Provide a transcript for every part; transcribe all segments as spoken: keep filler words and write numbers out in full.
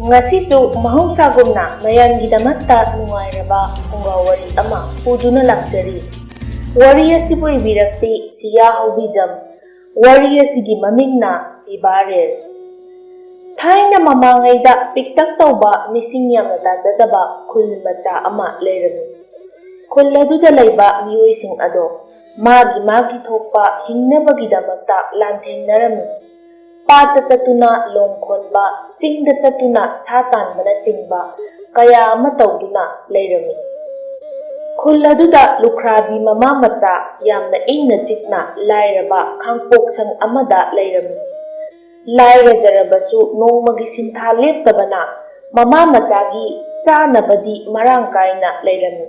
ꯉꯁꯤꯁꯨ ꯃꯍꯧꯁꯥꯒꯨꯝꯅ ꯃꯌꯥꯝꯒꯤꯗꯃꯛꯇ ꯅꯨꯡꯉꯥꯏꯔꯕ ꯐꯨꯡꯒꯥ ꯋꯥꯔꯤ ꯑꯃ ꯄꯨꯗꯨꯅ ꯂꯥꯛꯆꯔꯤ꯫ ꯋꯥꯔꯤ ꯑꯁꯤꯕꯨ ꯏꯕꯤꯔꯛꯄꯤ ꯁꯤꯌꯥ ꯍꯧꯕꯤꯖꯝ꯫ ꯋꯥꯔꯤ ꯑꯁꯤꯒꯤ ꯃꯃꯤꯡꯅ ꯄꯤꯕꯥꯔꯦꯜ꯫ ꯊꯥꯏꯅ ꯃꯃꯥꯡꯉꯩꯗ ꯄꯤꯛꯇꯛ ꯇꯧꯕ, ꯃꯤꯁꯤꯡ ꯌꯥꯝꯅ ꯇꯥꯖꯗꯕ ꯈꯨꯜ ꯃꯆꯥ ꯑꯃ ꯂꯩꯔꯝꯃꯤ꯫ ꯈꯨꯜ ꯑꯗꯨꯗ ꯂꯩꯕ ꯃꯤꯑꯣꯏꯁꯤꯡ ꯑꯗꯣ ꯃꯥꯒꯤ ꯃꯥꯒꯤ ꯊꯣꯛꯄ ꯍꯤꯡꯅꯕꯒꯤꯗꯃꯛꯇ ꯂꯥꯟꯊꯦꯡꯅꯔꯝꯃꯤ꯫ ꯄꯥꯠꯇ ꯆꯠꯇꯨꯅ ꯂꯣꯡ ꯈꯣꯟꯕ, ꯆꯤꯡꯗ ꯆꯠꯇꯨꯅ ꯁꯥ ꯇꯥꯟꯕꯅꯆꯤꯡꯕ ꯀꯌꯥ ꯑꯃ ꯇꯧꯗꯨꯅ ꯂꯩꯔꯝꯃꯤ꯫ ꯈꯨꯜ ꯑꯗꯨꯗ ꯂꯨꯈ꯭ꯔꯥꯕꯤ ꯃꯃꯥ ꯃꯆꯥ ꯌꯥꯝꯅ ꯏꯪꯅ ꯆꯤꯛꯅ ꯂꯥꯏꯔꯕ ꯈꯥꯡꯄꯣꯛꯁꯪ ꯑꯃꯗ ꯂꯩꯔꯝꯃꯤ꯫ ꯂꯥꯏꯔꯖꯔꯕꯁꯨ ꯅꯣꯡꯃꯒꯤ ꯁꯤꯟꯊꯥ ꯂꯦꯞꯇꯕꯅ ꯃꯃꯥ ꯃꯆꯥꯒꯤ ꯆꯥꯅꯕꯗꯤ ꯃꯔꯥꯡ ꯀꯥꯏꯅ ꯂꯩꯔꯝꯃꯤ꯫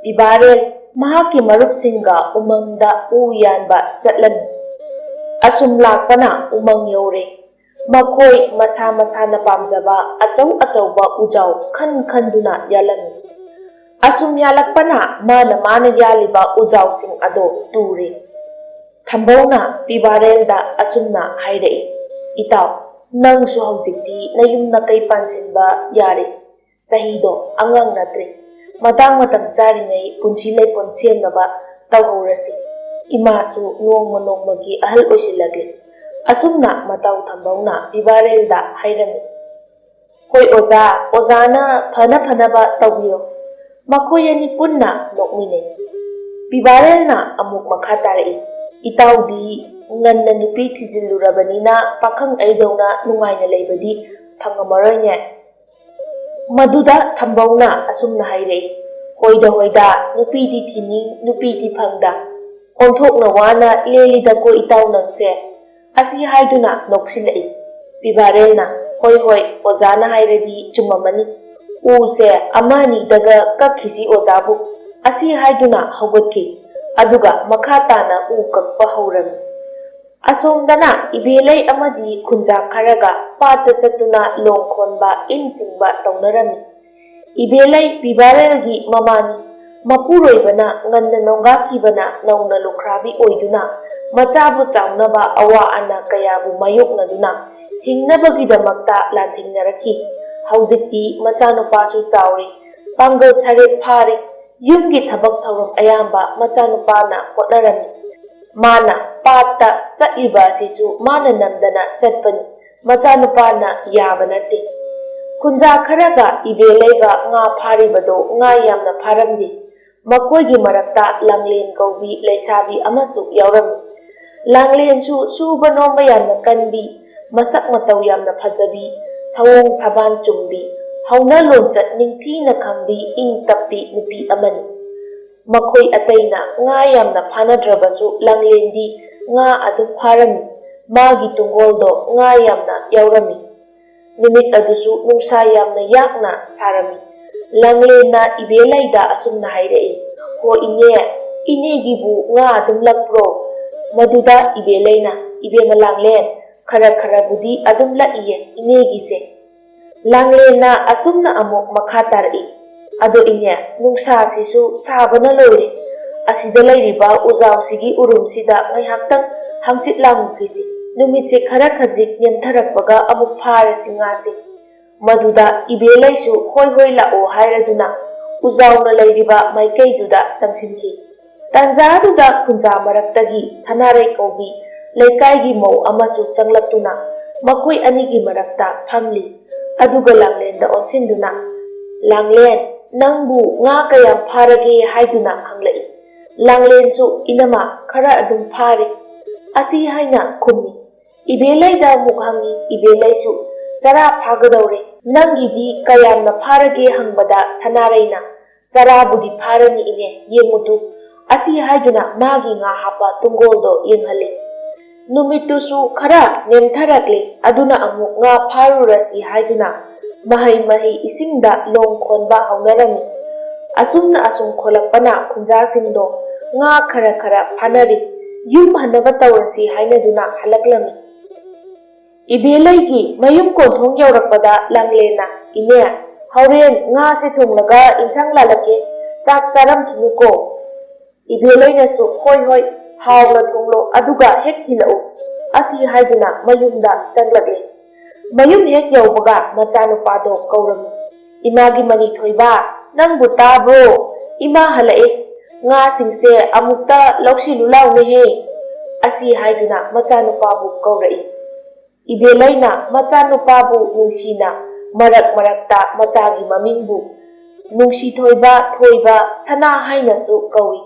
ꯄꯤꯕꯥꯔꯦꯜ ꯃꯍꯥꯛꯀꯤ ꯃꯔꯨꯞꯁꯤꯡꯒ ꯎꯃꯪꯗ ꯎ ꯌꯥꯟꯕ ꯆꯠꯂꯝꯃꯤ꯫ ꯑꯁꯨꯝ ꯂꯥꯛꯄꯅ ꯎꯃꯪ ꯌꯧꯔꯦ꯫ ꯃꯈꯣꯏ ꯃꯁꯥ ꯃꯁꯥꯅ ꯄꯥꯝꯖꯕ ꯑꯆꯧ ꯑꯆꯧꯕ ꯎꯖꯥꯎ ꯈꯟ ꯈꯟꯗꯨꯅ ꯌꯥꯜꯂꯝꯃꯤ꯫ ꯑꯁꯨꯝ ꯌꯥꯜꯂꯛꯄꯅ ꯃꯥꯅ ꯃꯥꯅ ꯌꯥꯜꯂꯤꯕ ꯎꯖꯥꯎꯁꯤꯡ ꯑꯗꯣ ꯇꯨꯔꯦ꯫ ꯊꯝꯕꯧꯅ ꯄꯤꯕꯥꯔꯦꯜꯗ ꯑꯁꯨꯝꯅ ꯍꯥꯏꯔꯛꯏ, "ꯏꯇꯥꯎ, ꯅꯪꯁꯨ ꯍꯧꯖꯤꯛꯇꯤ ꯅꯌꯨꯝ ꯅꯀꯩ ꯄꯥꯟꯁꯤꯟꯕ ꯌꯥꯔꯦ꯫ ꯆꯍꯤꯗꯣ ꯑꯉꯥꯡ ꯅꯠꯇ꯭ꯔꯦ꯫ ꯃꯇꯥꯡ ꯃꯇꯝ ꯆꯥꯔꯤꯉꯩ ꯄꯨꯟꯁꯤ ꯂꯩꯄꯣꯟ ꯁꯦꯝꯅꯕ ꯇꯧꯍꯧꯔꯁꯤ꯫ ꯏꯃꯥꯁꯨ ꯅꯣꯡꯃ ꯅꯣꯡꯃꯒꯤ ꯑꯍꯜ ꯑꯣꯏꯁꯤꯜꯂꯛꯂꯦ꯫" ꯑꯁꯨꯝꯅ ꯃꯇꯥꯎ ꯊꯝꯕꯧꯅ ꯄꯤꯕꯥꯔꯦꯜꯗ ꯍꯥꯏꯔꯝꯃꯤ꯫ "ꯍꯣꯏ ꯑꯣꯖꯥ, ꯑꯣꯖꯥꯅ ꯐꯅ ꯐꯅꯕ ꯇꯧꯕꯤꯔꯣ꯫" ꯃꯈꯣꯏ ꯑꯅꯤ ꯄꯨꯟꯅ ꯅꯣꯛꯃꯤꯟꯅꯩ꯫ ꯄꯤꯕꯥꯔꯦꯜꯅ ꯑꯃꯨꯛ ꯃꯈꯥ ꯇꯥꯔꯛꯏ, "ꯏꯇꯥꯎꯗꯤ ꯉꯟꯅ ꯅꯨꯄꯤ ꯊꯤꯖꯤꯜꯂꯨꯔꯕꯅꯤꯅ ꯄꯥꯈꯪ ꯑꯩꯗꯧꯅ ꯅꯨꯡꯉꯥꯏꯅ ꯂꯩꯕꯗꯤ ꯐꯪꯉꯝꯃꯔꯣꯏꯅꯦ?" ꯃꯗꯨꯗ ꯊꯝꯕꯧꯅ ꯑꯁꯨꯝꯅ ꯍꯥꯏꯔꯛꯏ, "ꯍꯣꯏꯗ ꯍꯣꯏꯗ, ꯅꯨꯄꯤꯗꯤ ꯊꯤꯅꯤꯡ, ꯅꯨꯄꯤꯗꯤ ꯐꯪꯗ꯫ ꯑꯣꯟꯊꯣꯛꯅ ꯋꯥꯅ ꯂꯦꯜꯂꯤꯗꯀꯣ ꯏꯇꯥꯎ ꯅꯪꯁꯦ꯫" ꯑꯁꯤ ꯍꯥꯏꯗꯨꯅ ꯅꯣꯛꯁꯤꯜꯂꯛꯏ꯫ ꯄꯤꯕꯥꯔꯦꯜꯅ, "ꯍꯣꯏ ꯍꯣꯏ, ꯑꯣꯖꯥꯅ ꯍꯥꯏꯔꯗꯤ ꯆꯨꯝꯃꯝꯃꯅꯤ꯫ ꯎꯁꯦ ꯑꯃ ꯑꯅꯤꯗꯒ ꯀꯛꯈꯤꯁꯤ ꯑꯣꯖꯥꯕꯨ꯫" ꯑꯁꯤ ꯍꯥꯏꯗꯨꯅ ꯍꯧꯒꯠꯈꯤ꯫ ꯑꯗꯨꯒ ꯃꯈꯥ ꯇꯥꯅ ꯎ ꯀꯛꯄ ꯍꯧꯔꯝꯃꯤ꯫ ꯑꯁꯣꯝꯗꯅ ꯏꯕꯦꯂꯩ ꯑꯃꯗꯤ ꯈꯨꯟꯖꯥ ꯈꯔꯒ ꯄꯥꯠꯇ ꯆꯠꯇꯨꯅ ꯂꯣꯡ ꯈꯣꯟꯕ, ꯏꯟ ꯆꯤꯡꯕ ꯇꯧꯅꯔꯝꯃꯤ꯫ ꯏꯕꯦꯂꯩ ꯄꯤꯕꯥꯔꯦꯜꯒꯤ ꯃꯃꯥꯅꯤ꯫ ꯃꯄꯨꯔꯣꯏꯕꯅ ꯉꯟꯅ ꯅꯣꯡꯒꯥꯈꯤꯕꯅ ꯅꯧꯅ ꯂꯨꯈ꯭ꯔꯥꯕꯤ ꯑꯣꯏꯗꯨꯅ ꯃꯆꯥꯕꯨ ꯆꯥꯎꯅꯕ ꯑꯋꯥ ꯑꯅꯥ ꯀꯌꯥꯕꯨ ꯃꯥꯌꯣꯛꯅꯗꯨꯅ ꯍꯤꯡꯅꯕꯒꯤꯗꯃꯛꯇ ꯂꯥꯟꯊꯦꯡꯅꯔꯛꯈꯤ꯫ ꯍꯧꯖꯤꯛꯇꯤ ꯃꯆꯥꯅꯨꯄꯥꯁꯨ ꯆꯥꯎꯔꯦ, ꯄꯥꯡꯒꯜ ꯁꯥꯔꯦ ꯐꯥꯔꯦ, ꯌꯨꯝꯒꯤ ꯊꯕꯛ ꯊꯧꯔꯝ ꯑꯌꯥꯝꯕ ꯃꯆꯥꯅꯨꯄꯥꯅ ꯍꯣꯠꯅꯔꯝꯃꯤ꯫ ꯃꯥꯅ ꯄꯥꯠꯇ ꯆꯠꯂꯤꯕ ꯑꯁꯤꯁꯨ ꯃꯥꯅ ꯅꯝꯗꯅ ꯆꯠꯄꯅꯤ, ꯃꯆꯥꯅꯨꯄꯥꯅ ꯌꯥꯕ ꯅꯠꯇꯦ꯫ ꯈꯨꯟꯖꯥ ꯈꯔꯒ ꯏꯕꯦꯂꯩꯒ ꯉꯥ ꯐꯥꯔꯤꯕꯗꯣ ꯉꯥ ꯌꯥꯝꯅ ꯐꯥꯔꯝꯗꯦ꯫ ꯃꯈꯣꯏꯒꯤ ꯃꯔꯛꯇ ꯂꯥꯡꯂꯦꯟ ꯀꯧꯕꯤ ꯂꯩꯁꯥꯕꯤ ꯑꯃꯁꯨ ꯌꯥꯎꯔꯝꯃꯤ꯫ ꯂꯥꯡꯂꯦꯟꯁꯨ ꯁꯨꯕ ꯅꯣꯝꯕ ꯌꯥꯝꯅ ꯀꯟꯕꯤ, ꯃꯁꯛ ꯃꯇꯧ ꯌꯥꯝꯅ ꯐꯖꯕꯤ, ꯁꯑꯣꯡ ꯁꯥꯕꯥꯟ ꯆꯨꯝꯕꯤ, ꯍꯧꯅ ꯂꯣꯟꯆꯠ ꯅꯤꯡꯊꯤꯅ ꯈꯪꯕꯤ, ꯏꯪ ꯇꯞꯄꯤ ꯅꯨꯄꯤ ꯑꯃꯅꯤ꯫ ꯃꯈꯣꯏ ꯑꯇꯩꯅ ꯉꯥ ꯌꯥꯝꯅ ꯐꯥꯅꯗ꯭ꯔꯕꯁꯨ ꯂꯥꯡꯂꯦꯟꯗꯤ ꯉꯥ ꯑꯗꯨꯝ ꯐꯥꯔꯝꯃꯤ꯫ ꯃꯥꯒꯤ ꯇꯨꯡꯒꯣꯜꯗꯣ ꯉꯥ ꯌꯥꯝꯅ ꯌꯥꯎꯔꯝꯃꯤ꯫ ꯅꯨꯃꯤꯠ ꯑꯗꯨꯁꯨ ꯅꯨꯡꯁꯥ ꯌꯥꯝꯅ ꯌꯥꯛꯅ ꯁꯥꯔꯝꯃꯤ꯫ ꯂꯥꯡꯂꯦꯟꯅ ꯏꯕꯦꯂꯩꯗ ꯑꯁꯨꯝꯅ ꯍꯥꯏꯔꯛꯏ, "ꯍꯣ ꯏꯅꯦ, ꯏꯅꯦꯒꯤꯕꯨ ꯉꯥ ꯑꯗꯨꯝ ꯂꯛꯄ꯭ꯔꯣ?" ꯃꯗꯨꯗ ꯏꯕꯦꯂꯩꯅ, "ꯏꯕꯦꯝꯃ ꯂꯥꯡꯂꯦꯟ, ꯈꯔ ꯈꯔꯕꯨꯗꯤ ꯑꯗꯨꯝ ꯂꯛꯏꯌꯦ ꯏꯅꯦꯒꯤꯁꯦ꯫" ꯂꯥꯡꯂꯦꯟꯅ ꯑꯁꯨꯝꯅ ꯑꯃꯨꯛ ꯃꯈꯥ ꯇꯥꯔꯛꯏ, "ꯑꯗꯣ ꯏꯅꯦ, ꯅꯨꯡꯁꯥꯁꯤꯁꯨ ꯁꯥꯕꯅ ꯂꯣꯏꯔꯦ꯫ ꯑꯁꯤꯗ ꯂꯩꯔꯤꯕ ꯎꯖꯥꯎꯁꯤꯒꯤ ꯎꯔꯨꯝꯁꯤꯗ ꯉꯥꯏꯍꯥꯛꯇꯪ ꯍꯪꯆꯤꯠ ꯂꯥꯡꯉꯨꯈꯤꯁꯤ꯫ ꯅꯨꯃꯤꯠꯁꯦ ꯈꯔ ꯈꯖꯤꯛ ꯅꯦꯝꯊꯔꯛꯄꯒ ꯑꯃꯨꯛ ꯐꯥꯔꯁꯤ ꯉꯥꯁꯦ꯫" ꯃꯗꯨꯗ ꯏꯕꯦꯂꯩꯁꯨ "ꯍꯣꯏ ꯍꯣꯏ ꯂꯥꯛꯑꯣ" ꯍꯥꯏꯔꯗꯨꯅ ꯎꯖꯥꯎꯅ ꯂꯩꯔꯤꯕ ꯃꯥꯏꯀꯩꯗꯨꯗ ꯆꯪꯁꯤꯟꯈꯤ꯫ ꯇꯥꯟꯖꯥꯗꯨꯗ ꯈꯨꯟꯖꯥ ꯃꯔꯛꯇꯒꯤ ꯁꯅꯥꯔꯩ ꯀꯧꯕꯤ ꯂꯩꯀꯥꯏꯒꯤ ꯃꯧ ꯑꯃꯁꯨ ꯆꯪꯂꯛꯇꯨꯅ ꯃꯈꯣꯏ ꯑꯅꯤꯒꯤ ꯃꯔꯛꯇ ꯐꯝꯂꯤ꯫ ꯑꯗꯨꯒ ꯂꯥꯡꯂꯦꯟꯗ ꯑꯣꯟꯁꯤꯟꯗꯨꯅ, "ꯂꯥꯡꯂꯦꯟ, ꯅꯪꯕꯨ ꯉꯥ ꯀꯌꯥꯝ ꯐꯥꯔꯒꯦ?" ꯍꯥꯏꯗꯨꯅ ꯍꯪꯂꯛꯏ꯫ ꯂꯥꯡꯂꯦꯟꯁꯨ, "ꯏꯅꯃ, ꯈꯔ ꯑꯗꯨꯝ ꯐꯥꯔꯦ" ꯑꯁꯤ ꯍꯥꯏꯅ ꯈꯨꯝꯃꯤ꯫ ꯏꯕꯦꯂꯩꯗ ꯑꯃꯨꯛ ꯍꯪꯉꯤ꯫ ꯏꯕꯦꯂꯩꯁꯨ, "ꯆꯔꯥ ꯐꯥꯒꯗꯧꯔꯦ꯫ ꯅꯪꯒꯤꯗꯤ ꯀꯌꯥꯝꯅ ꯐꯥꯔꯒꯦ?" ꯍꯪꯕꯗ ꯁꯅꯥꯔꯩꯅ, "ꯆꯔꯥꯕꯨꯗꯤ ꯐꯥꯔꯅꯤ ꯏꯅꯦ, ꯌꯦꯡꯉꯨꯇꯨ" ꯑꯁꯤ ꯍꯥꯏꯗꯨꯅ ꯃꯥꯒꯤ ꯉꯥ ꯍꯥꯞꯄ ꯇꯨꯡꯒꯣꯜꯗꯣ ꯌꯦꯡꯍꯜꯂꯤ꯫ ꯅꯨꯃꯤꯠꯇꯨꯁꯨ ꯈꯔ ꯅꯦꯝꯊꯔꯛꯂꯦ꯫ ꯑꯗꯨꯅ ꯑꯃꯨꯛ ꯉꯥ ꯐꯥꯔꯨꯔꯁꯤ ꯍꯥꯏꯗꯨꯅ ꯃꯍꯩ ꯃꯍꯩ ꯏꯁꯤꯡꯗ ꯂꯣꯡ ꯈꯣꯟꯕ ꯍꯧꯅꯔꯝꯃꯤ꯫ ꯑꯁꯨꯝꯅ ꯑꯁꯨꯝ ꯈꯣꯜꯂꯛꯄꯅ ꯈꯨꯟꯖꯥꯁꯤꯡꯗꯣ ꯉꯥ ꯈꯔ ꯈꯔ ꯐꯥꯅꯔꯤ꯫ ꯌꯨꯝ ꯍꯟꯅꯕ ꯇꯧꯔꯁꯤ ꯍꯥꯏꯅꯗꯨꯅ ꯍꯜꯂꯛꯂꯝꯃꯤ꯫ ꯏꯕꯦꯂꯩꯒꯤ ꯃꯌꯨꯝ ꯀꯣꯟꯊꯣꯡ ꯌꯧꯔꯛꯄꯗ ꯂꯥꯡꯂꯦꯟꯅ, "ꯏꯅꯦ, ꯍꯣꯔꯦꯟ ꯉꯥꯁꯦ ꯊꯣꯡꯂꯒ ꯏꯟꯁꯥꯡ ꯂꯥꯜꯂꯛꯀꯦ, ꯆꯥꯛ ꯆꯥꯔꯝꯈꯤꯅꯨꯀꯣ꯫" ꯏꯕꯦꯂꯩꯅꯁꯨ, "ꯍꯣꯏ ꯍꯣꯏ, ꯍꯥꯎꯅ ꯊꯣꯡꯂꯣ, ꯑꯗꯨꯒ ꯍꯦꯛ ꯊꯤꯜꯂꯛꯎ" ꯑꯁꯤ ꯍꯥꯏꯗꯨꯅ ꯃꯌꯨꯝꯗ ꯆꯪꯂꯛꯂꯦ꯫ ꯃꯌꯨꯝ ꯍꯦꯛ ꯌꯧꯕꯒ ꯃꯆꯥꯅꯨꯄꯥꯗꯣ ꯀꯧꯔꯝꯃꯤ꯫ "ꯏꯃꯥꯒꯤ ꯃꯅꯤ ꯊꯣꯏꯕ, ꯅꯪꯕꯨ ꯇꯥꯕ꯭ꯔꯣ? ꯏꯃꯥ ꯍꯜꯂꯛꯑꯦ꯫ ꯉꯥꯁꯤꯡꯁꯦ ꯑꯃꯨꯛꯇ ꯂꯧꯁꯤꯜꯂꯨ ꯂꯥꯎꯅꯦꯍꯦ"꯫ ꯑꯁꯤ ꯍꯥꯏꯗꯨꯅ ꯃꯆꯥꯅꯨꯄꯥꯕꯨ ꯀꯧꯔꯛꯏ꯫ ꯏꯕꯦꯂꯩꯅ ꯃꯆꯥꯅꯨꯄꯥꯕꯨ ꯅꯨꯡꯁꯤꯅ ꯃꯔꯛ ꯃꯔꯛꯇ ꯃꯆꯥꯒꯤ ꯃꯃꯤꯡꯕꯨ ꯅꯨꯡꯁꯤꯊꯣꯏꯕ, ꯊꯣꯏꯕ, ꯁꯅꯥ ꯍꯥꯏꯅꯁꯨ ꯀꯧꯏ꯫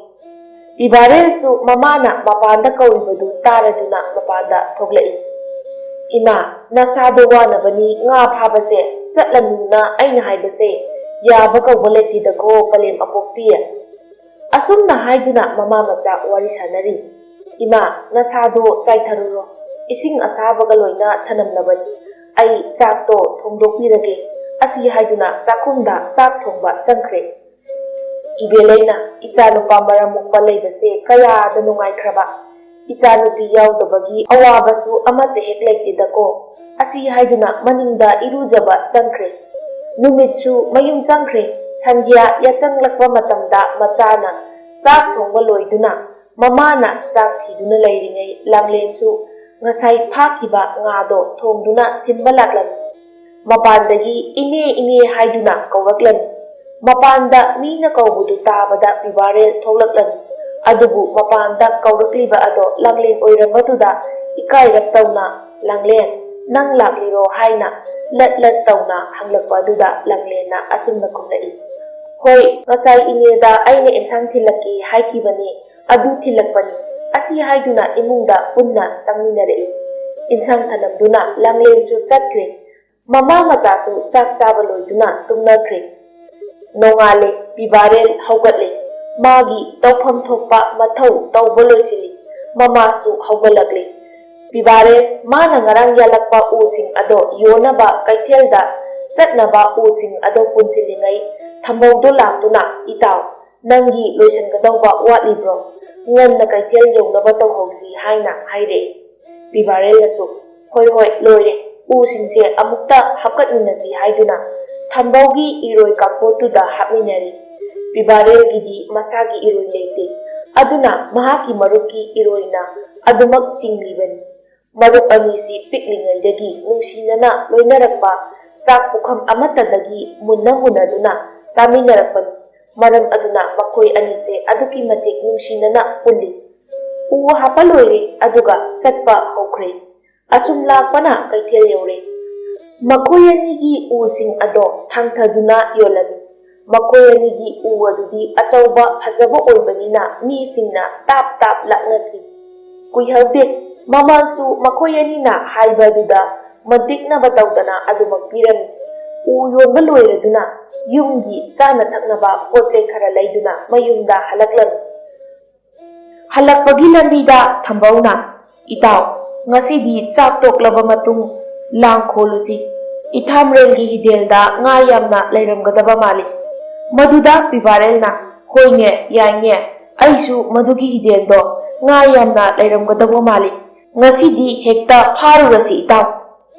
ꯄꯤꯕꯥꯔꯦꯜꯁꯨ ꯃꯃꯥꯅ ꯃꯄꯥꯟꯗ ꯀꯧꯔꯤꯕꯗꯨ ꯇꯥꯔꯗꯨꯅ ꯃꯄꯥꯟꯗ ꯊꯣꯛꯂꯛꯏ꯫ "ꯏꯃꯥ, ꯅꯁꯥꯗꯣ ꯋꯥꯅꯕꯅꯤ, ꯉꯥ ꯐꯥꯕꯁꯦ ꯆꯠꯂꯅꯨꯅ ꯑꯩꯅ ꯍꯥꯏꯕꯁꯦ ꯌꯥꯕ ꯀꯧꯕ ꯂꯩꯇꯦꯗꯀꯣ, ꯄꯂꯦꯝ ꯑꯄꯣꯛꯄꯤ"꯫ ꯑꯁꯨꯝꯅ ꯍꯥꯏꯗꯨꯅ ꯃꯃꯥ ꯃꯆꯥ ꯋꯥꯔꯤ ꯁꯥꯟꯅꯔꯤ꯫ "ꯏꯃꯥ, ꯅꯁꯥꯗꯣ ꯆꯥꯏꯊꯔꯨꯔꯣ, ꯏꯁꯤꯡ ꯑꯁꯥꯕꯒ ꯂꯣꯏꯅ ꯊꯅꯝꯂꯕꯅꯤ꯫ ꯑꯩ ꯆꯥꯛꯇꯣ ꯊꯣꯡꯗꯣꯛꯄꯤꯔꯒꯦ"꯫ ꯑꯁꯤ ꯍꯥꯏꯗꯨꯅ ꯆꯥꯛꯈꯨꯝꯗ ꯆꯥꯛ ꯊꯣꯡꯕ ꯆꯪꯈ꯭ꯔꯦ꯫ ꯏꯕꯦꯂꯩꯅ, "ꯏꯆꯥꯅꯨꯄꯥ ꯃꯔꯝ ꯃꯣꯛꯄ ꯂꯩꯕꯁꯦ ꯀꯌꯥꯗ ꯅꯨꯡꯉꯥꯏꯈ꯭ꯔꯕ! ꯏꯆꯥꯅꯨꯄꯤ ꯌꯥꯎꯗꯕꯒꯤ ꯑꯋꯥꯕꯁꯨ ꯑꯃꯠꯇ ꯍꯦꯛ ꯂꯩꯇꯦꯗꯀꯣ"꯫ ꯑꯁꯤ ꯍꯥꯏꯗꯨꯅ ꯃꯅꯤꯡꯗ ꯏꯔꯨꯖꯕ ꯆꯪꯈ꯭ꯔꯦ꯫ ꯅꯨꯃꯤꯠꯁꯨ ꯃꯌꯨꯝ ꯆꯪꯈ꯭ꯔꯦ꯫ ꯁꯟꯙ꯭ꯌꯥ ꯌꯥꯆꯪꯂꯛꯄ ꯃꯇꯝꯗ ꯃꯆꯥꯅ ꯆꯥꯛ ꯊꯣꯡꯕ ꯂꯣꯏꯗꯨꯅ ꯃꯃꯥꯅ ꯆꯥꯛ ꯊꯤꯗꯨꯅ ꯂꯩꯔꯤꯉꯩ ꯂꯥꯡꯂꯦꯟꯁꯨ ꯉꯁꯥꯏ ꯐꯥꯈꯤꯕ ꯉꯥꯗꯣ ꯊꯣꯡꯗꯨꯅ ꯊꯤꯟꯕ ꯂꯥꯛꯂꯝꯃꯤ꯫ ꯃꯄꯥꯟꯗꯒꯤ "ꯏꯅꯦ, ꯏꯅꯦ" ꯍꯥꯏꯗꯨꯅ ꯀꯧꯔꯛꯂꯝꯃꯤ꯫ ꯃꯄꯥꯟꯗ ꯃꯤꯅ ꯀꯧꯕꯗꯨ ꯇꯥꯕꯗ ꯄꯤꯕꯥꯔꯦꯜ ꯊꯣꯛꯂꯛꯂꯝꯃꯤ꯫ ꯑꯗꯨꯕꯨ ꯃꯄꯥꯟꯗ ꯀꯧꯔꯛꯂꯤꯕ ꯑꯗꯣ ꯂꯥꯡꯂꯦꯟ ꯑꯣꯏꯔꯝꯕꯗꯨꯗ ꯏꯀꯥꯏꯔꯞ ꯇꯧꯅ, "ꯂꯥꯡꯂꯦꯟ, ꯅꯪ ꯂꯥꯛꯂꯤꯔꯣ?" ꯍꯥꯏꯅ ꯂꯠ ꯂꯠ ꯇꯧꯅ ꯍꯪꯂꯛꯄ ꯑꯗꯨꯗ ꯂꯥꯡꯂꯦꯟꯅ ꯑꯁꯨꯝꯅ ꯈꯨꯝꯂꯛꯏ, "ꯍꯣꯏ, ꯉꯁꯥꯏ ꯏꯅꯦꯗ ꯑꯩꯅ ꯑꯦꯟꯁꯥꯡ ꯊꯤꯜꯂꯛꯀꯦ ꯍꯥꯏꯈꯤꯕꯅꯤ, ꯑꯗꯨ ꯊꯤꯜꯂꯛꯄꯅꯤ"꯫ ꯑꯁꯤ ꯍꯥꯏꯗꯨꯅ ꯏꯃꯨꯡꯗ ꯄꯨꯟꯅ ꯆꯪꯃꯤꯟꯅꯔꯛꯏ꯫ ꯏꯟꯁꯥꯡ ꯊꯅꯝꯗꯨꯅ ꯂꯥꯡꯂꯦꯟꯁꯨ ꯆꯠꯈ꯭ꯔꯦ꯫ ꯃꯃꯥ ꯃꯆꯥꯁꯨ ꯆꯥꯛ ꯆꯥꯕ ꯂꯣꯏꯗꯨꯅ ꯇꯨꯝꯅꯈ꯭ꯔꯦ꯫ ꯅꯣꯡꯉꯥꯜꯂꯦ, ꯄꯤꯕꯥꯔꯦꯜ ꯍꯧꯒꯠꯂꯦ꯫ ꯃꯥꯒꯤ ꯇꯧꯐꯝ ꯊꯣꯛꯄ ꯃꯊꯧ ꯇꯧꯕ ꯂꯣꯏꯁꯤꯜꯂꯤ꯫ ꯃꯃꯥꯁꯨ ꯍꯧꯒꯠꯂꯛꯂꯦ꯫ ꯄꯤꯕꯥꯔꯦꯜ ꯃꯥꯅ ꯉꯔꯥꯡ ꯌꯥꯜꯂꯛꯄ ꯎꯁꯤꯡ ꯑꯗꯣ ꯌꯣꯟꯅꯕ ꯀꯩꯊꯦꯜꯗ ꯆꯠꯅꯕ ꯎꯁꯤꯡ ꯑꯗꯣ ꯄꯨꯟꯁꯤꯜꯂꯤꯉꯩ ꯊꯝꯕꯧꯗꯣ ꯂꯥꯛꯇꯨꯅ, "ꯏꯇꯥꯎ, ꯅꯪꯒꯤ ꯂꯣꯏꯁꯤꯟꯒꯗꯧꯕ ꯋꯥꯠꯂꯤꯕ꯭ꯔꯣ? ꯉꯟꯅ ꯀꯩꯊꯦꯜ ꯌꯧꯅꯕ ꯇꯧꯍꯧꯁꯤ" ꯍꯥꯏꯅ ꯍꯥꯏꯔꯛꯏ꯫ ꯄꯤꯕꯥꯔꯦꯜꯅꯁꯨ, "ꯍꯣꯏ, ꯍꯣꯏ, ꯂꯣꯏꯔꯦ, ꯎꯁꯤꯡꯁꯦ ꯑꯃꯨꯛꯇ ꯍꯥꯞꯀꯠꯃꯤꯟꯅꯁꯤ" ꯍꯥꯏꯗꯨꯅ ꯊꯝꯕꯧꯒꯤ ꯏꯔꯣꯏ ꯀꯥꯡꯄꯣꯠꯇꯨꯗ ꯍꯥꯞꯃꯤꯟꯅꯔꯤ꯫ ꯄꯤꯕꯥꯔꯦꯜꯒꯤꯗꯤ ꯃꯁꯥꯒꯤ ꯏꯔꯣꯏ ꯂꯩꯇꯦ, ꯑꯗꯨꯅ ꯃꯍꯥꯛꯀꯤ ꯃꯔꯨꯞꯀꯤ ꯏꯔꯣꯏꯅ ꯑꯗꯨꯃꯛ ꯆꯤꯡꯂꯤꯕꯅꯤ꯫ ꯃꯔꯨꯞ ꯑꯅꯤꯁꯤ ꯄꯤꯛꯂꯤꯉꯩꯗꯒꯤ ꯅꯨꯡꯁꯤꯅꯅ ꯂꯣꯏꯅꯔꯛꯄ, ꯆꯥꯛ ꯄꯨꯈꯝ ꯑꯃꯠꯇꯗꯒꯤ ꯃꯨꯟꯅ ꯃꯨꯟꯅꯗꯨꯅ ꯆꯥꯃꯤꯟꯅꯔꯛꯄꯅꯤ꯫ ꯃꯔꯝ ꯑꯗꯨꯅ ꯃꯈꯣꯏ ꯑꯅꯤꯁꯦ ꯑꯗꯨꯛꯀꯤ ꯃꯇꯤꯛ ꯅꯨꯡꯁꯤꯅꯅ ꯄꯨꯜꯂꯤ꯫ ꯎ ꯍꯥꯞꯄ ꯂꯣꯏꯔꯦ, ꯑꯗꯨꯒ ꯆꯠꯄ ꯍꯧꯈ꯭ꯔꯦ꯫ ꯑꯁꯨꯝ ꯂꯥꯛꯄꯅ ꯀꯩꯊꯦꯜ ꯌꯧꯔꯦ꯫ ꯃꯈꯣꯏ ꯑꯅꯤꯒꯤ ꯎꯁꯤꯡ ꯑꯗꯣ ꯊꯥꯡꯊꯗꯨꯅ ꯌꯣꯜꯂꯝꯃꯤ꯫ ꯃꯈꯣꯏ ꯑꯅꯤꯒꯤ ꯎ ꯑꯗꯨꯗꯤ ꯑꯆꯧꯕ ꯐꯖꯕ ꯑꯣꯏꯕꯅꯤꯅ ꯃꯤꯁꯤꯡꯅ ꯇꯥꯞ ꯇꯥꯞ ꯂꯥꯛꯅꯈꯤ꯫ ꯀꯨꯏꯍꯧꯗꯦ, ꯃꯃꯜꯁꯨ ꯃꯈꯣꯏ ꯑꯅꯤꯅ ꯍꯥꯏꯕ ꯑꯗꯨꯗ ꯃꯟꯇꯤꯛꯅꯕ ꯇꯧꯗꯅ ꯑꯗꯨꯃꯛ ꯄꯤꯔꯝꯃꯤ꯫ ꯎ ꯌꯣꯟꯕ ꯂꯣꯏꯔꯗꯨꯅ ꯌꯨꯝꯒꯤ ꯆꯥꯅ ꯊꯛꯅꯕ ꯄꯣꯠ ꯆꯩ ꯈꯔ ꯂꯩꯗꯨꯅ ꯃꯌꯨꯝꯗ ꯍꯜꯂꯛꯂꯝꯃꯤ꯫ ꯍꯜꯂꯛꯄꯒꯤ ꯂꯝꯕꯤꯗ ꯊꯝꯕꯧꯅ, "ꯏꯇꯥꯎ, ꯉꯁꯤꯗꯤ ꯆꯥꯛ ꯇꯣꯛꯂꯕ ꯃꯇꯨꯡ ꯂꯥꯡ ꯈꯣꯜꯂꯨꯁꯤ꯫ ꯏꯊꯥꯝꯔꯦꯜꯒꯤ ꯍꯤꯗꯦꯜꯗ ꯉꯥ ꯌꯥꯝꯅ ꯂꯩꯔꯝꯒꯗꯕ ꯃꯥꯜꯂꯤ꯫" ꯃꯗꯨꯗ ꯄꯤꯕꯥꯔꯦꯜꯅ, "ꯍꯣꯏꯅꯦ, ꯌꯥꯏꯅꯦ, ꯑꯩꯁꯨ ꯃꯗꯨꯒꯤ ꯍꯤꯗꯦꯜꯗꯣ ꯉꯥ ꯌꯥꯝꯅ ꯂꯩꯔꯝꯒꯗꯕ ꯃꯥꯜꯂꯤ꯫ ꯉꯁꯤꯗꯤ ꯍꯦꯛꯇ ꯐꯥꯔꯨꯔꯁꯤ, ꯏꯇꯥꯎ꯫"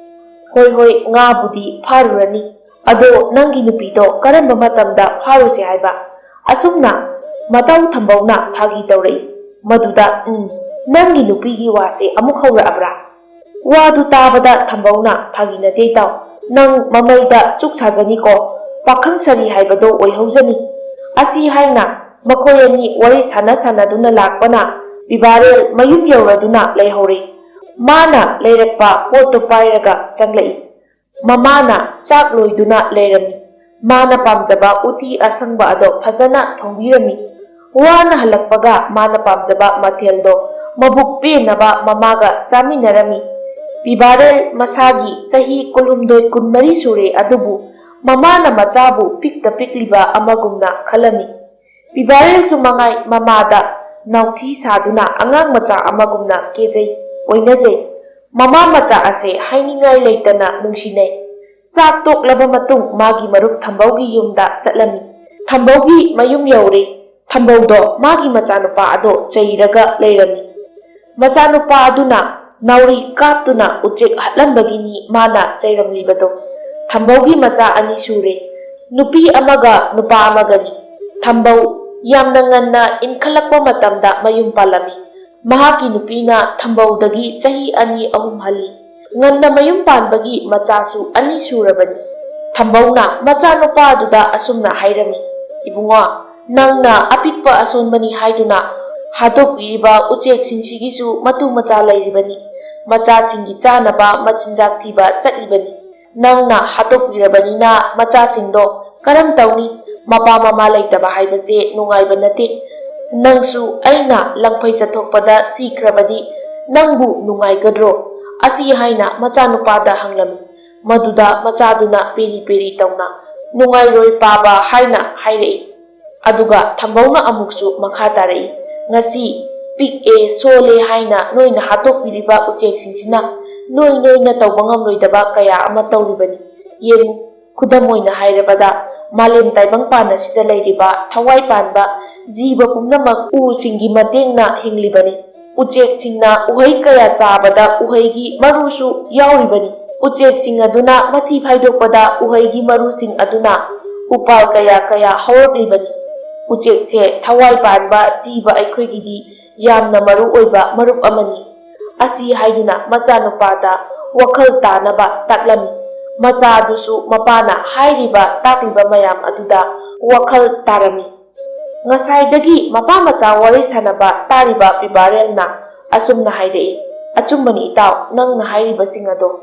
"ꯍꯣꯏ, ꯍꯣꯏ, ꯉꯥꯕꯨꯗꯤ ꯐꯥꯔꯨꯔꯅꯤ꯫ ꯑꯗꯣ ꯅꯪꯒꯤ ꯅꯨꯄꯤꯗꯣ ꯀꯔꯝꯕ ꯃꯇꯝꯗ ꯐꯥꯔꯨꯁꯦ ꯍꯥꯏꯕ?" ꯑꯁꯨꯝꯅ ꯃꯇꯥꯎ ꯊꯝꯕꯧꯅ ꯐꯥꯒꯤ ꯇꯧꯔꯛꯏ꯫ ꯃꯗꯨꯗ, "ꯎꯝ, ꯅꯪꯒꯤ ꯅꯨꯄꯤꯒꯤ ꯋꯥꯁꯦ ꯑꯃꯨꯛ ꯍꯧꯔꯛꯑꯕ꯭ꯔꯥ?" ꯋꯥꯗꯨ ꯇꯥꯕꯗ ꯊꯝꯕꯧꯅ, "ꯐꯥꯒꯤ ꯅꯠꯇꯦ ꯏꯇꯥꯎ, ꯅꯪ ꯃꯃꯩꯗ ꯆꯨꯛ ꯁꯥꯖꯅꯤꯀꯣ, ꯄꯥꯈꯪ ꯁꯥꯔꯤ ꯍꯥꯏꯕꯗꯣ ꯑꯣꯏꯍꯧꯖꯅꯤ꯫" ꯑꯁꯤ ꯍꯥꯏꯅ ꯃꯈꯣꯏ ꯑꯅꯤ ꯋꯥꯔꯤ ꯁꯥꯟꯅ ꯁꯥꯟꯅꯗꯨꯅ ꯂꯥꯛꯄꯅ ꯄꯤꯕꯥꯔꯦꯜ ꯃꯌꯨꯝ ꯌꯧꯔꯗꯨꯅ ꯂꯩꯍꯧꯔꯦ꯫ ꯃꯥꯅ ꯂꯩꯔꯛꯄ ꯄꯣꯠꯇꯨ ꯄꯥꯏꯔꯒ ꯆꯪꯂꯛꯏ꯫ ꯃꯃꯥꯅ ꯆꯥꯛ ꯂꯣꯏꯗꯨꯅ ꯂꯩꯔꯝꯃꯤ꯫ ꯃꯥꯅ ꯄꯥꯝꯖꯕ ꯎꯇꯤ ꯑꯁꯪꯕ ꯑꯗꯣ ꯐꯖꯅ ꯊꯣꯡꯕꯤꯔꯝꯃꯤ꯫ ꯋꯥꯅ ꯍꯜꯂꯛꯄꯒ ꯃꯥꯅ ꯄꯥꯝꯖꯕ ꯃꯊꯦꯜꯗꯣ ꯃꯕꯨꯛ ꯄꯦꯟꯅꯕ ꯃꯃꯥꯒ ꯆꯥꯃꯤꯟꯅꯔꯝꯃꯤ꯫ ꯄꯤꯕꯥꯔꯦꯜ ꯃꯁꯥꯒꯤ ꯆꯍꯤ ꯀꯨꯟꯍꯨꯝꯗꯣꯏ ꯀꯨꯟꯃꯔꯤ ꯁꯨꯔꯦ, ꯑꯗꯨꯕꯨ ꯃꯃꯥꯅ ꯃꯆꯥꯕꯨ ꯄꯤꯛꯇ ꯄꯤꯛꯂꯤꯕ ꯑꯃꯒꯨꯝꯅ ꯈꯜꯂꯝꯃꯤ꯫ ꯄꯤꯕꯥꯔꯦꯜꯁꯨ ꯃꯉꯥꯏ ꯃꯃꯥꯗ ꯅꯥꯎꯊꯤ ꯁꯥꯗꯨꯅ ꯑꯉꯥꯡ ꯃꯆꯥ ꯑꯃꯒꯨꯝꯅ ꯀꯦꯖꯩ, ꯑꯣꯏꯅꯖꯩ꯫ ꯃꯃꯥ ꯃꯆꯥ ꯑꯁꯦ ꯍꯥꯏꯅꯤꯡꯉꯥꯏ ꯂꯩꯇꯅ ꯅꯨꯡꯁꯤꯅꯩ꯫ ꯆꯥꯛ ꯇꯣꯛꯂꯕ ꯃꯇꯨꯡ ꯃꯥꯒꯤ ꯃꯔꯨꯞ ꯊꯝꯕꯧꯒꯤ ꯌꯨꯝꯗ ꯆꯠꯂꯝꯃꯤ꯫ ꯊꯝꯕꯧꯒꯤ ꯃꯌꯨꯝ ꯌꯧꯔꯦ꯫ ꯊꯝꯕꯧꯗꯣ ꯃꯥꯒꯤ ꯃꯆꯥꯅꯨꯄꯥ ꯑꯗꯣ ꯆꯩꯔꯒ ꯂꯩꯔꯝꯃꯤ꯫ ꯃꯆꯥꯅꯨꯄꯥ ꯑꯗꯨꯅ ꯅꯥꯎꯔꯤ ꯀꯥꯞꯇꯨꯅ ꯎꯆꯦꯛ ꯍꯥꯠꯂꯝꯕꯒꯤꯅꯤ ꯃꯥꯅ ꯆꯩꯔꯝꯂꯤꯕꯗꯣ꯫ ꯊꯝꯕꯧꯒꯤ ꯃꯆꯥ ꯑꯅꯤ ꯁꯨꯔꯦ꯫ ꯅꯨꯄꯤ ꯑꯃꯒ ꯅꯨꯄꯥ ꯑꯃꯒꯅꯤ꯫ ꯊꯝꯕꯧ ꯌꯥꯝꯅ ꯉꯟꯅ ꯏꯟꯈꯠꯂꯛꯄ ꯃꯇꯝꯗ ꯃꯌꯨꯝ ꯄꯥꯜꯂꯝꯃꯤ꯫ ꯃꯍꯥꯛꯀꯤ ꯅꯨꯄꯤꯅ ꯊꯝꯕꯧꯗꯒꯤ ꯆꯍꯤ ꯑꯅꯤ ꯑꯍꯨꯝ ꯍꯜꯂꯤ꯫ ꯉꯟꯅ ꯃꯌꯨꯝ ꯄꯥꯟꯕꯒꯤ ꯃꯆꯥꯁꯨ ꯑꯅꯤ ꯁꯨꯔꯕꯅꯤ꯫ ꯊꯝꯕꯧꯅ ꯃꯆꯥꯅꯨꯄꯥ ꯑꯗꯨꯗ ꯑꯁꯨꯝꯅ ꯍꯥꯏꯔꯝꯃꯤ, "ꯏꯕꯨꯡꯉꯣ, ꯅꯪꯅ ꯑꯄꯤꯛꯄ ꯑꯁꯣꯟꯕꯅꯤ ꯍꯥꯏꯗꯨꯅ ꯍꯥꯠꯇꯣꯛꯄꯤꯔꯤꯕ ꯎꯆꯦꯛꯁꯤꯡꯁꯤꯒꯤꯁꯨ ꯃꯇꯨ ꯃꯆꯥ ꯂꯩꯔꯤꯕꯅꯤ꯫ ꯃꯆꯥꯁꯤꯡꯒꯤ ꯆꯥꯅꯕ ꯃꯆꯤꯟꯖꯥꯛ ꯊꯤꯕ ꯆꯠꯂꯤꯕꯅꯤ꯫ ꯅꯪꯅ ꯍꯥꯠꯇꯣꯛꯄꯤꯔꯕꯅꯤꯅ ꯃꯆꯥꯁꯤꯡꯗꯣ ꯀꯔꯝ ꯇꯧꯅꯤ? ꯃꯄꯥ ꯃꯃꯥ ꯂꯩꯇꯕ ꯍꯥꯏꯕꯁꯦ ꯅꯨꯡꯉꯥꯏꯕ ꯅꯠꯇꯦ꯫ ꯅꯪꯁꯨ ꯑꯩꯅ ꯂꯪꯐꯩ ꯆꯠꯊꯣꯛꯄꯗ ꯁꯤꯈ꯭ꯔꯕꯗꯤ ꯅꯪꯕꯨ ꯅꯨꯡꯉꯥꯏꯒꯗ꯭ꯔꯣ?" ꯑꯁꯤ ꯍꯥꯏꯅ ꯃꯆꯥꯅꯨꯄꯥꯗ ꯍꯪꯂꯝꯃꯤ꯫ ꯃꯗꯨꯗ ꯃꯆꯥꯗꯨꯅ ꯄꯦꯔꯤ ꯄꯦꯔꯤ ꯇꯧꯅ, "ꯅꯨꯡꯉꯥꯏꯔꯣꯏ ꯄꯥꯕ" ꯍꯥꯏꯅ ꯍꯥꯏꯔꯛꯏ꯫ ꯑꯗꯨꯒ ꯊꯝꯕꯧꯅ ꯑꯃꯨꯛꯁꯨ ꯃꯈꯥ ꯇꯥꯔꯛꯏ, "ꯉꯁꯤ ꯄꯤꯛꯑꯦ, ꯁꯣꯜꯂꯦ ꯍꯥꯏꯅ ꯅꯣꯏꯅ ꯍꯥꯠꯇꯣꯛꯄꯤꯔꯤꯕ ꯎꯆꯦꯛꯁꯤꯡꯁꯤꯅ ꯅꯣꯏ ꯅꯣꯏꯅ ꯇꯧꯕ ꯉꯝꯂꯣꯏꯗꯕ ꯀꯌꯥ ꯑꯃ ꯇꯧꯔꯤꯕꯅꯤ꯫ ꯌꯦꯡꯉꯨ, ꯈꯨꯗꯝ ꯑꯣꯏꯅ ꯍꯥꯏꯔꯕꯗ, ꯃꯥꯂꯦꯝ ꯇꯥꯏꯕꯪꯄꯥꯟ ꯑꯁꯤꯗ ꯂꯩꯔꯤꯕ ꯊꯋꯥꯏ ꯄꯥꯟꯕ ꯖꯤꯕ ꯄꯨꯝꯅꯃꯛ ꯎꯁꯤꯡꯒꯤ ꯃꯇꯦꯡꯅ ꯍꯤꯡꯂꯤꯕꯅꯤ꯫ ꯎꯆꯦꯛꯁꯤꯡꯅ ꯎꯍꯩ ꯀꯌꯥ ꯆꯥꯕꯗ ꯎꯍꯩꯒꯤ ꯃꯔꯨꯁꯨ ꯌꯥꯎꯔꯤꯕꯅꯤ꯫ ꯎꯆꯦꯛꯁꯤꯡ ꯑꯗꯨꯅ ꯃꯊꯤ ꯐꯥꯏꯗꯣꯛꯄꯗ ꯎꯍꯩꯒꯤ ꯃꯔꯨꯁꯤꯡ ꯑꯗꯨꯅ ꯎꯄꯥꯜ ꯀꯌꯥ ꯀꯌꯥ ꯍꯧꯔꯛꯂꯤꯕꯅꯤ꯫ ꯎꯆꯦꯛꯁꯦ ꯊꯋꯥꯏ ꯄꯥꯟꯕ ꯖꯤꯕ ꯑꯩꯈꯣꯏꯒꯤꯗꯤ ꯌꯥꯝꯅ ꯃꯔꯨ ꯑꯣꯏꯕ ꯃꯔꯨꯞ ꯑꯃꯅꯤ"꯫ ꯑꯁꯤ ꯍꯥꯏꯗꯨꯅ ꯃꯆꯥꯅꯨꯄꯥꯗ ꯋꯥꯈꯜ ꯇꯥꯅꯕ ꯇꯥꯛꯂꯝꯃꯤ꯫ ꯃꯆꯥ ꯑꯗꯨꯁꯨ ꯃꯄꯥꯅ ꯍꯥꯏꯔꯤꯕ ꯇꯥꯛꯂꯤꯕ ꯃꯌꯥꯝ ꯑꯗꯨꯗ ꯋꯥꯈꯜ ꯇꯥꯔꯝꯃꯤ꯫ ꯉꯁꯥꯏꯗꯒꯤ ꯃꯄꯥ ꯃꯆꯥ ꯋꯥꯔꯤ ꯁꯥꯟꯅꯕ ꯇꯥꯔꯤꯕ ꯄꯤꯕꯥꯔꯦꯜꯅ ꯑꯁꯨꯝꯅ ꯍꯥꯏꯔꯛꯏ, "ꯑꯆꯨꯝꯕꯅꯤ ꯏꯇꯥꯎ, ꯅꯪꯅ ꯍꯥꯏꯔꯤꯕꯁꯤꯡ ꯑꯗꯣ"꯫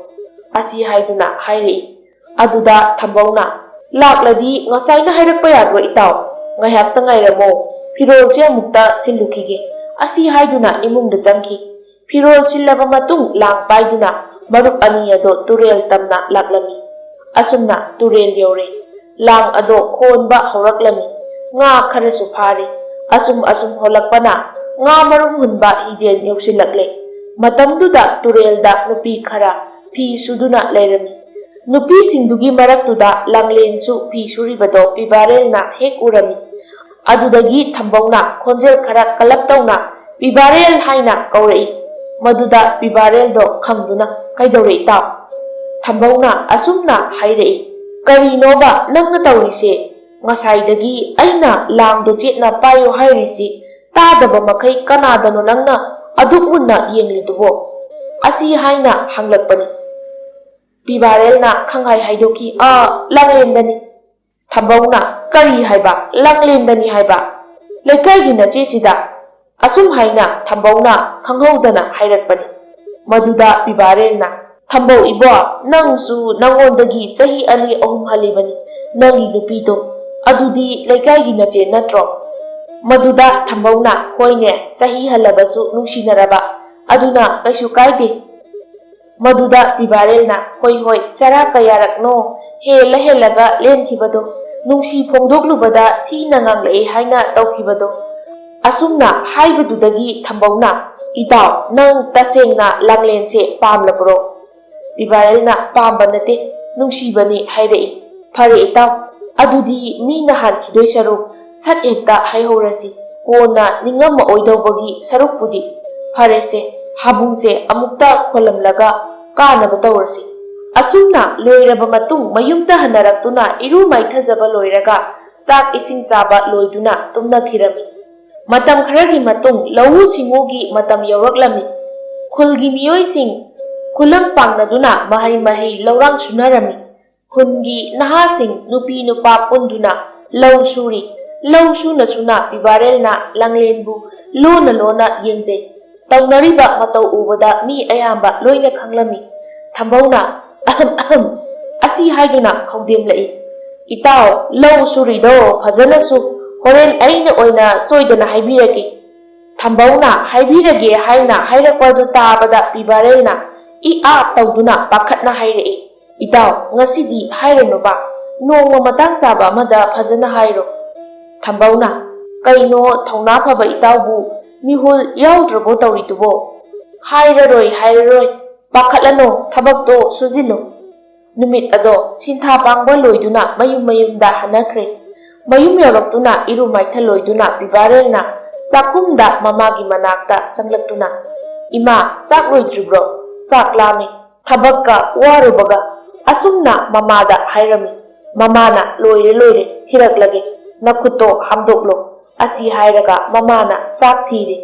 ꯑꯁꯤ ꯍꯥꯏꯗꯨꯅ ꯍꯥꯏꯔꯛꯏ꯫ ꯑꯗꯨꯗ ꯊꯝꯕꯧꯅ, "ꯂꯥꯛꯂꯗꯤ ꯉꯁꯥꯏꯅ ꯍꯥꯏꯔꯛꯄ ꯌꯥꯗ꯭ꯔꯣ ꯏꯇꯥꯎ? ꯉꯥꯏꯍꯥꯛꯇ ꯉꯥꯏꯔꯝꯃꯣ, ꯐꯤꯔꯣꯜꯁꯦ ꯑꯃꯨꯛꯇ ꯁꯤꯜꯂꯨꯈꯤꯒꯦ"꯫ ꯑꯁꯤ ꯍꯥꯏꯗꯨꯅ ꯏꯃꯨꯡꯗ ꯆꯪꯈꯤ꯫ ꯐꯤꯔꯣꯜ ꯁꯤꯜꯂꯕ ꯃꯇꯨꯡ ꯂꯥꯡ ꯄꯥꯏꯗꯨꯅ ꯃꯔꯨꯞ ꯑꯅꯤ ꯑꯗꯣ ꯇꯨꯔꯦꯜ ꯇꯝꯅ ꯂꯥꯛꯂꯝꯃꯤ꯫ ꯑꯁꯨꯝꯅ ꯇꯨꯔꯦꯜ ꯌꯧꯔꯦ꯫ ꯂꯥꯡ ꯑꯗꯣ ꯍꯣꯟꯕ ꯍꯧꯔꯛꯂꯝꯃꯤ꯫ ꯉꯥ ꯈꯔꯁꯨ ꯐꯥꯔꯦ꯫ ꯑꯁꯨꯝ ꯑꯁꯨꯝ ꯍꯣꯜꯂꯛꯄꯅ ꯉꯥ ꯃꯔꯨꯝ ꯍꯨꯟꯕ ꯍꯤꯗꯦꯟ ꯌꯧꯁꯤꯜꯂꯛꯂꯦ꯫ ꯃꯇꯝꯗꯨꯗ ꯇꯨꯔꯦꯜꯗ ꯅꯨꯄꯤ ꯈꯔ ꯐꯤ ꯁꯨꯗꯨꯅ ꯂꯩꯔꯝꯃꯤ꯫ ꯅꯨꯄꯤꯁꯤꯡꯗꯨꯒꯤ ꯃꯔꯛꯇꯨꯗ ꯂꯥꯡꯂꯦꯟꯁꯨ ꯐꯤ ꯁꯨꯔꯤꯕꯗꯣ ꯄꯤꯕꯥꯔꯦꯜꯅ ꯍꯦꯛ ꯎꯔꯝꯃꯤ꯫ ꯑꯗꯨꯗꯒꯤ ꯊꯝꯕꯧꯅ ꯈꯣꯟꯖꯦꯜ ꯈꯔ ꯀꯜꯂꯞ ꯇꯧꯅ "ꯄꯤꯕꯥꯔꯦꯜ" ꯍꯥꯏꯅ ꯀꯧꯔꯛꯏ꯫ ꯃꯗꯨꯗ ꯄꯤꯕꯥꯔꯦꯜꯗꯣ ꯈꯪꯗꯨꯅ, "ꯀꯩꯗꯧꯔꯦ ꯏꯇꯥꯎ?" ꯊꯝꯕꯧꯅ ꯑꯁꯨꯝꯅ ꯍꯥꯏꯔꯛꯏ, "ꯀꯔꯤꯅꯣꯕ ꯅꯪꯅ ꯇꯧꯔꯤꯁꯦ? ꯉꯁꯥꯏꯗꯒꯤ ꯑꯩꯅ ꯂꯥꯡꯗꯣ ꯆꯦꯠꯅ ꯄꯥꯏꯌꯨ ꯍꯥꯏꯔꯤꯁꯤ ꯇꯥꯗꯕ ꯃꯈꯩ ꯀꯅꯥꯗꯅꯣ ꯅꯪꯅ ꯑꯗꯨꯛ ꯃꯨꯟꯅ ꯌꯦꯡꯂꯤꯗꯨꯕꯣ?" ꯑꯁꯤ ꯍꯥꯏꯅ ꯍꯪꯂꯛꯄꯅꯤ꯫ ꯄꯤꯕꯥꯔꯦꯜꯅ ꯈꯪꯍꯥꯏ ꯍꯥꯏꯗꯣꯛꯈꯤ, "ꯑ, ꯂꯥꯡꯂꯦꯟꯗꯅꯤ꯫" ꯊꯝꯕꯧꯅ, "ꯀꯔꯤ ꯍꯥꯏꯕ? ꯂꯥꯡꯂꯦꯟꯗꯅꯤ ꯍꯥꯏꯕ? ꯂꯩꯀꯥꯏꯒꯤ ꯅꯆꯦꯁꯤꯗ?" ꯑꯁꯨꯝ ꯍꯥꯏꯅ ꯊꯝꯕꯧꯅ ꯈꯪꯍꯧꯗꯅ ꯍꯥꯏꯔꯛꯄꯅꯤ꯫ ꯃꯗꯨꯗ ꯄꯤꯕꯥꯔꯦꯜꯅ, "ꯊꯝꯕꯧ ꯏꯕꯣ, ꯅꯪꯁꯨ ꯅꯪꯉꯣꯟꯗꯒꯤ ꯆꯍꯤ ꯑꯅꯤ ꯑꯍꯨꯝ ꯍꯜꯂꯤꯕꯅꯤ꯫ ꯅꯪꯒꯤ ꯅꯨꯄꯤꯗꯣ, ꯑꯗꯨꯗꯤ ꯂꯩꯀꯥꯏꯒꯤ ꯅꯆꯦ ꯅꯠꯇ꯭ꯔꯣ?" ꯃꯗꯨꯗ ꯊꯝꯕꯧꯅ, "ꯍꯣꯏꯅꯦ, ꯆꯍꯤ ꯍꯜꯂꯕꯁꯨ ꯅꯨꯡꯁꯤꯅꯔꯕ, ꯑꯗꯨꯅ ꯀꯩꯁꯨ ꯀꯥꯏꯗꯦ꯫" ꯃꯗꯨꯗ ꯄꯤꯕꯥꯔꯦꯜꯅ, "ꯍꯣꯏ, ꯍꯣꯏ, ꯆꯔꯥ ꯀꯌꯥꯔꯛꯅꯣ ꯍꯦꯜꯂ ꯍꯦꯜꯂꯒ ꯂꯦꯟꯈꯤꯕꯗꯣ, ꯅꯨꯡꯁꯤ ꯐꯣꯡꯗꯣꯛꯂꯨꯕꯗ ꯊꯤꯅ ꯉꯥꯡꯂꯛꯑꯦ ꯍꯥꯏꯅ ꯇꯧꯈꯤꯕꯗꯣ?" ꯑꯁꯨꯝꯅ ꯍꯥꯏꯕꯗꯨꯗꯒꯤ ꯊꯝꯕꯧꯅ, "ꯏꯇꯥꯎ, ꯅꯪ ꯇꯁꯦꯡꯅ ꯂꯥꯡꯂꯦꯟꯁꯦ ꯄꯥꯝꯂꯕ꯭ꯔꯣ?" ꯄꯤꯕꯥꯔꯦꯜꯅ, "ꯄꯥꯝꯕ ꯅꯠꯇꯦ, ꯅꯨꯡꯁꯤꯕꯅꯤ" ꯍꯥꯏꯔꯛꯏ꯫ "ꯐꯔꯦ ꯏꯇꯥꯎ, ꯑꯗꯨꯗꯤ ꯃꯤꯅ ꯍꯥꯟꯈꯤꯗꯣꯏ ꯁꯔꯨꯛ ꯁꯠ ꯍꯦꯛꯇ ꯍꯥꯏꯍꯧꯔꯁꯤ, ꯀꯣꯟꯅ ꯅꯤꯡꯉꯝꯃꯛꯑꯣꯏꯗꯧꯕꯒꯤ ꯁꯔꯨꯛꯄꯨꯗꯤ꯫ ꯐꯔꯦꯁꯦ, ꯍꯥꯕꯨꯡꯁꯦ ꯑꯃꯨꯛꯇ ꯈꯣꯜꯂꯝꯂꯒ ꯀꯥꯅꯕ ꯇꯧꯔꯁꯤ꯫" ꯑꯁꯨꯝꯅ ꯂꯣꯏꯔꯕ ꯃꯇꯨꯡ ꯃꯌꯨꯝꯗ ꯍꯟꯅꯔꯛꯇꯨꯅ ꯏꯔꯨ ꯃꯥꯏꯊꯖꯕ ꯂꯣꯏꯔꯒ ꯆꯥꯛ ꯏꯁꯤꯡ ꯆꯥꯕ ꯂꯣꯏꯗꯨꯅ ꯇꯨꯝꯅꯈꯤꯔꯝꯃꯤ꯫ ꯃꯇꯝ ꯈꯔꯒꯤ ꯃꯇꯨꯡ ꯂꯧꯎ ꯁꯤꯡꯎꯒꯤ ꯃꯇꯝ ꯌꯧꯔꯛꯂꯝꯃꯤ꯫ ꯈꯨꯜꯒꯤ ꯃꯤꯑꯣꯏꯁꯤꯡ ꯈꯨꯂꯪ ꯄꯥꯡꯅꯗꯨꯅ ꯃꯍꯩ ꯃꯍꯩ ꯂꯧꯔꯥꯡ ꯁꯨꯅꯔꯝꯃꯤ꯫ ꯈꯨꯟꯒꯤ ꯅꯍꯥꯁꯤꯡ ꯅꯨꯄꯤ ꯅꯨꯄꯥ ꯄꯨꯟꯗꯨꯅ ꯂꯧ ꯁꯨꯔꯤ꯫ ꯂꯧ ꯁꯨꯅ ꯁꯨꯅ ꯄꯤꯕꯥꯔꯦꯜꯅ ꯂꯥꯡꯂꯦꯟꯕꯨ ꯂꯨꯅ ꯂꯨꯅ ꯌꯦꯡꯖꯩ꯫ ꯇꯧꯅꯔꯤꯕ ꯃꯇꯧ ꯎꯕꯗ ꯃꯤ ꯑꯌꯥꯝꯕ ꯂꯣꯏꯅ ꯈꯪꯂꯝꯃꯤ꯫ ꯊꯝꯕꯧꯅ "ꯑꯍꯝ ꯑꯍꯝ" ꯑꯁꯤ ꯍꯥꯏꯗꯨꯅ ꯈꯧꯗꯦꯝꯂꯛꯏ꯫ "ꯏꯇꯥꯎ, ꯂꯧ ꯁꯨꯔꯤꯗꯣ ꯐꯖꯅ ꯁꯨ, ꯍꯣꯔꯦꯟ ꯑꯩꯅ ꯑꯣꯏꯅ ꯁꯣꯏꯗꯅ ꯍꯥꯏꯕꯤꯔꯒꯦ꯫" ꯊꯝꯕꯧꯅ "ꯍꯥꯏꯕꯤꯔꯒꯦ" ꯍꯥꯏꯅ ꯍꯥꯏꯔꯛꯄ ꯑꯗꯨ ꯇꯥꯕꯗ ꯄꯤꯕꯥꯔꯦꯜꯅ ꯏ ꯑꯥ ꯇꯧꯗꯨꯅ ꯄꯥꯈꯠꯅ ꯍꯥꯏꯔꯛꯏ, "ꯏꯇꯥꯎ, ꯉꯁꯤꯗꯤ ꯍꯥꯏꯔꯅꯨꯕ, ꯅꯣꯡꯃ ꯃꯇꯥꯡ ꯆꯥꯕ ꯑꯃꯗ ꯐꯖꯅ ꯍꯥꯏꯔꯣ꯫" ꯊꯝꯕꯧꯅ, "ꯀꯩꯅꯣ ꯊꯧꯅꯥ ꯐꯕ ꯏꯇꯥꯎꯕꯨ ꯃꯤꯍꯨꯜ ꯌꯥꯎꯗ꯭ꯔꯕꯣ ꯇꯧꯔꯤꯗꯨꯕꯣ? ꯍꯥꯏꯔꯔꯣꯏ, ꯍꯥꯏꯔꯔꯣꯏ, ꯄꯥꯈꯠꯂꯅꯨ, ꯊꯕꯛꯇꯣ ꯁꯨꯖꯤꯜꯂꯨ꯫" ꯅꯨꯃꯤꯠ ꯑꯗꯣ ꯁꯤꯟꯊꯥ ꯄꯥꯡꯕ ꯂꯣꯏꯗꯨꯅ ꯃꯌꯨꯝ ꯃꯌꯨꯝꯗ ꯍꯟꯅꯈ꯭ꯔꯦ꯫ ꯃꯌꯨꯝ ꯌꯧꯔꯛꯇꯨꯅ ꯏꯔꯨ ꯃꯥꯏꯊ ꯂꯣꯏꯗꯨꯅ ꯄꯤꯕꯥꯔꯦꯜꯅ ꯆꯥꯛꯈꯨꯝꯗ ꯃꯃꯥꯒꯤ ꯃꯅꯥꯛꯇ ꯆꯪꯂꯛꯇꯨꯅ, "ꯏꯃꯥ, ꯆꯥꯛ ꯂꯣꯏꯗ꯭ꯔꯤꯕ꯭ꯔꯣ? ꯆꯥꯛ ꯂꯥꯝꯃꯦ꯫ ꯊꯕꯛꯀ ꯋꯥꯔꯨꯕꯒ꯫" ꯑꯁꯨꯝꯅ ꯃꯃꯥꯗ ꯍꯥꯏꯔꯝꯃꯤ꯫ ꯃꯃꯥꯅ, "ꯂꯣꯏꯔꯦ, ꯂꯣꯏꯔꯦ, ꯊꯤꯔꯛꯂꯒꯦ, ꯅꯈꯨꯠꯇꯣ ꯍꯥꯝꯗꯣꯛꯂꯣ꯫" ꯑꯁꯤ ꯍꯥꯏꯔꯒ ꯃꯃꯥꯅ ꯆꯥꯛ ꯊꯤꯔꯦ꯫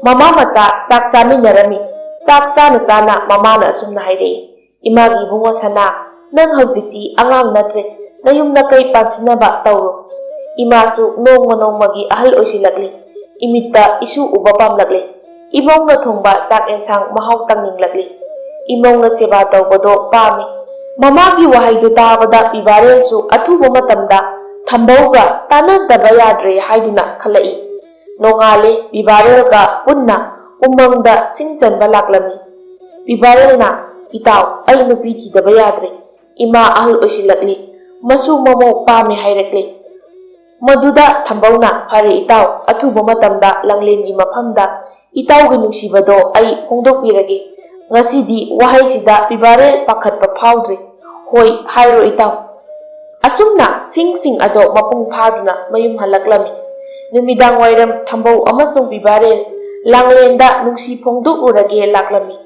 ꯃꯃꯥ ꯃꯆꯥ ꯆꯥꯛ ꯆꯥꯃꯤꯟꯅꯔꯝꯃꯤ꯫ ꯆꯥꯛ ꯆꯥꯅ ꯆꯥꯅ ꯃꯃꯥꯅ ꯑꯁꯨꯝꯅ ꯍꯥꯏꯔꯛꯏ, "ꯏꯃꯥꯒꯤ ꯏꯕꯨꯡꯉꯣ ꯁꯅꯥ, ꯅꯪ ꯍꯧꯖꯤꯛꯇꯤ ꯑꯉꯥꯡ ꯅꯠꯇ꯭ꯔꯦ, ꯅꯌꯨꯝ ꯅꯀꯩ ꯄꯥꯟꯁꯤꯟꯅꯕ ꯇꯧꯔꯣ꯫" ꯏꯃꯥꯁꯨ ꯅꯣꯡꯃ ꯅꯣꯡꯃꯒꯤ ꯑꯍꯜ ꯑꯣꯏꯁꯤꯜꯂꯛꯂꯤ꯫ ꯏꯃꯤꯠꯇ ꯏꯁꯨ ꯎꯕ ꯄꯥꯝꯂꯛꯂꯦ꯫ ꯏꯃꯧꯅ ꯊꯣꯡꯕ ꯆꯥꯛ ꯑꯦꯟꯁꯥꯡ ꯃꯍꯥꯎ ꯇꯪꯅꯤꯡꯂꯛꯂꯤ꯫ ꯏꯃꯧꯅ ꯁꯦꯕꯥ ꯇꯧꯕꯗꯣ ꯄꯥꯝꯃꯤ꯫ ꯃꯃꯥꯒꯤ ꯋꯥꯍꯩꯗꯨ ꯇꯥꯕꯗ ꯄꯤꯕꯥꯔꯦꯜꯁꯨ ꯑꯊꯨꯕ ꯃꯇꯝꯗ ꯊꯝꯕꯧꯒ ꯇꯥꯟꯅꯗꯕ ꯌꯥꯗ꯭ꯔꯦ ꯍꯥꯏꯗꯨꯅ ꯈꯜꯂꯛꯏ꯫ ꯅꯣꯡꯉꯥꯜꯂꯦ, ꯄꯤꯕꯥꯔꯦꯜꯒ ꯄꯨꯟꯅ ꯎꯃꯪꯗ ꯁꯤꯡ ꯆꯟꯕ ꯂꯥꯛꯂꯝꯃꯤ꯫ ꯄꯤꯕꯥꯔꯦꯜꯅ, "ꯏꯇꯥꯎ, ꯑꯩ ꯅꯨꯄꯤ ꯊꯤꯗꯕ ꯌꯥꯗ꯭ꯔꯦ꯫ ꯏꯃꯥ ꯑꯍꯜ ꯑꯣꯏꯁꯤꯜꯂꯛꯂꯤ꯫ ꯃꯁꯨ ꯃꯃꯧ ꯄꯥꯝꯃꯦ ꯍꯥꯏꯔꯛꯂꯦ꯫" ꯃꯗꯨꯗ ꯊꯝꯕꯧꯅ, "ꯐꯔꯦ ꯏꯇꯥꯎ, ꯑꯊꯨꯕ ꯃꯇꯝꯗ ꯂꯥꯡꯂꯦꯟꯒꯤ ꯃꯐꯝꯗ ꯏꯇꯥꯎꯒꯤ ꯅꯨꯡꯁꯤꯕꯗꯣ ꯑꯩ ꯐꯣꯡꯗꯣꯛꯄꯤꯔꯒꯦ꯫ ꯉꯁꯤꯗꯤ ꯋꯥꯍꯩꯁꯤꯗ ꯄꯤꯕꯥꯔꯦꯜ ꯄꯥꯈꯠꯄ ꯐꯥꯎꯗ꯭ꯔꯦ꯫ ꯍꯣꯏ, ꯍꯥꯏꯔꯣ ꯏꯇꯥꯎ꯫" ꯑꯁꯨꯝꯅ ꯁꯤꯡꯁꯤꯡ ꯑꯗꯣ ꯃꯄꯨꯡ ꯐꯥꯗꯨꯅ ꯃꯌꯨꯝ ꯍꯜꯂꯛꯂꯝꯃꯤ꯫ ꯅꯨꯃꯤꯗꯥꯡ ꯋꯥꯏꯔꯝ ꯊꯝꯕꯧ ꯑꯃꯁꯨꯡ ꯄꯤꯕꯥꯔꯦꯜ ꯂꯥꯡꯂꯦꯟꯗ ꯅꯨꯡꯁꯤ ꯐꯣꯡꯗꯣꯛꯂꯨꯔꯒꯦ ꯂꯥꯛꯂꯝꯃꯤ꯫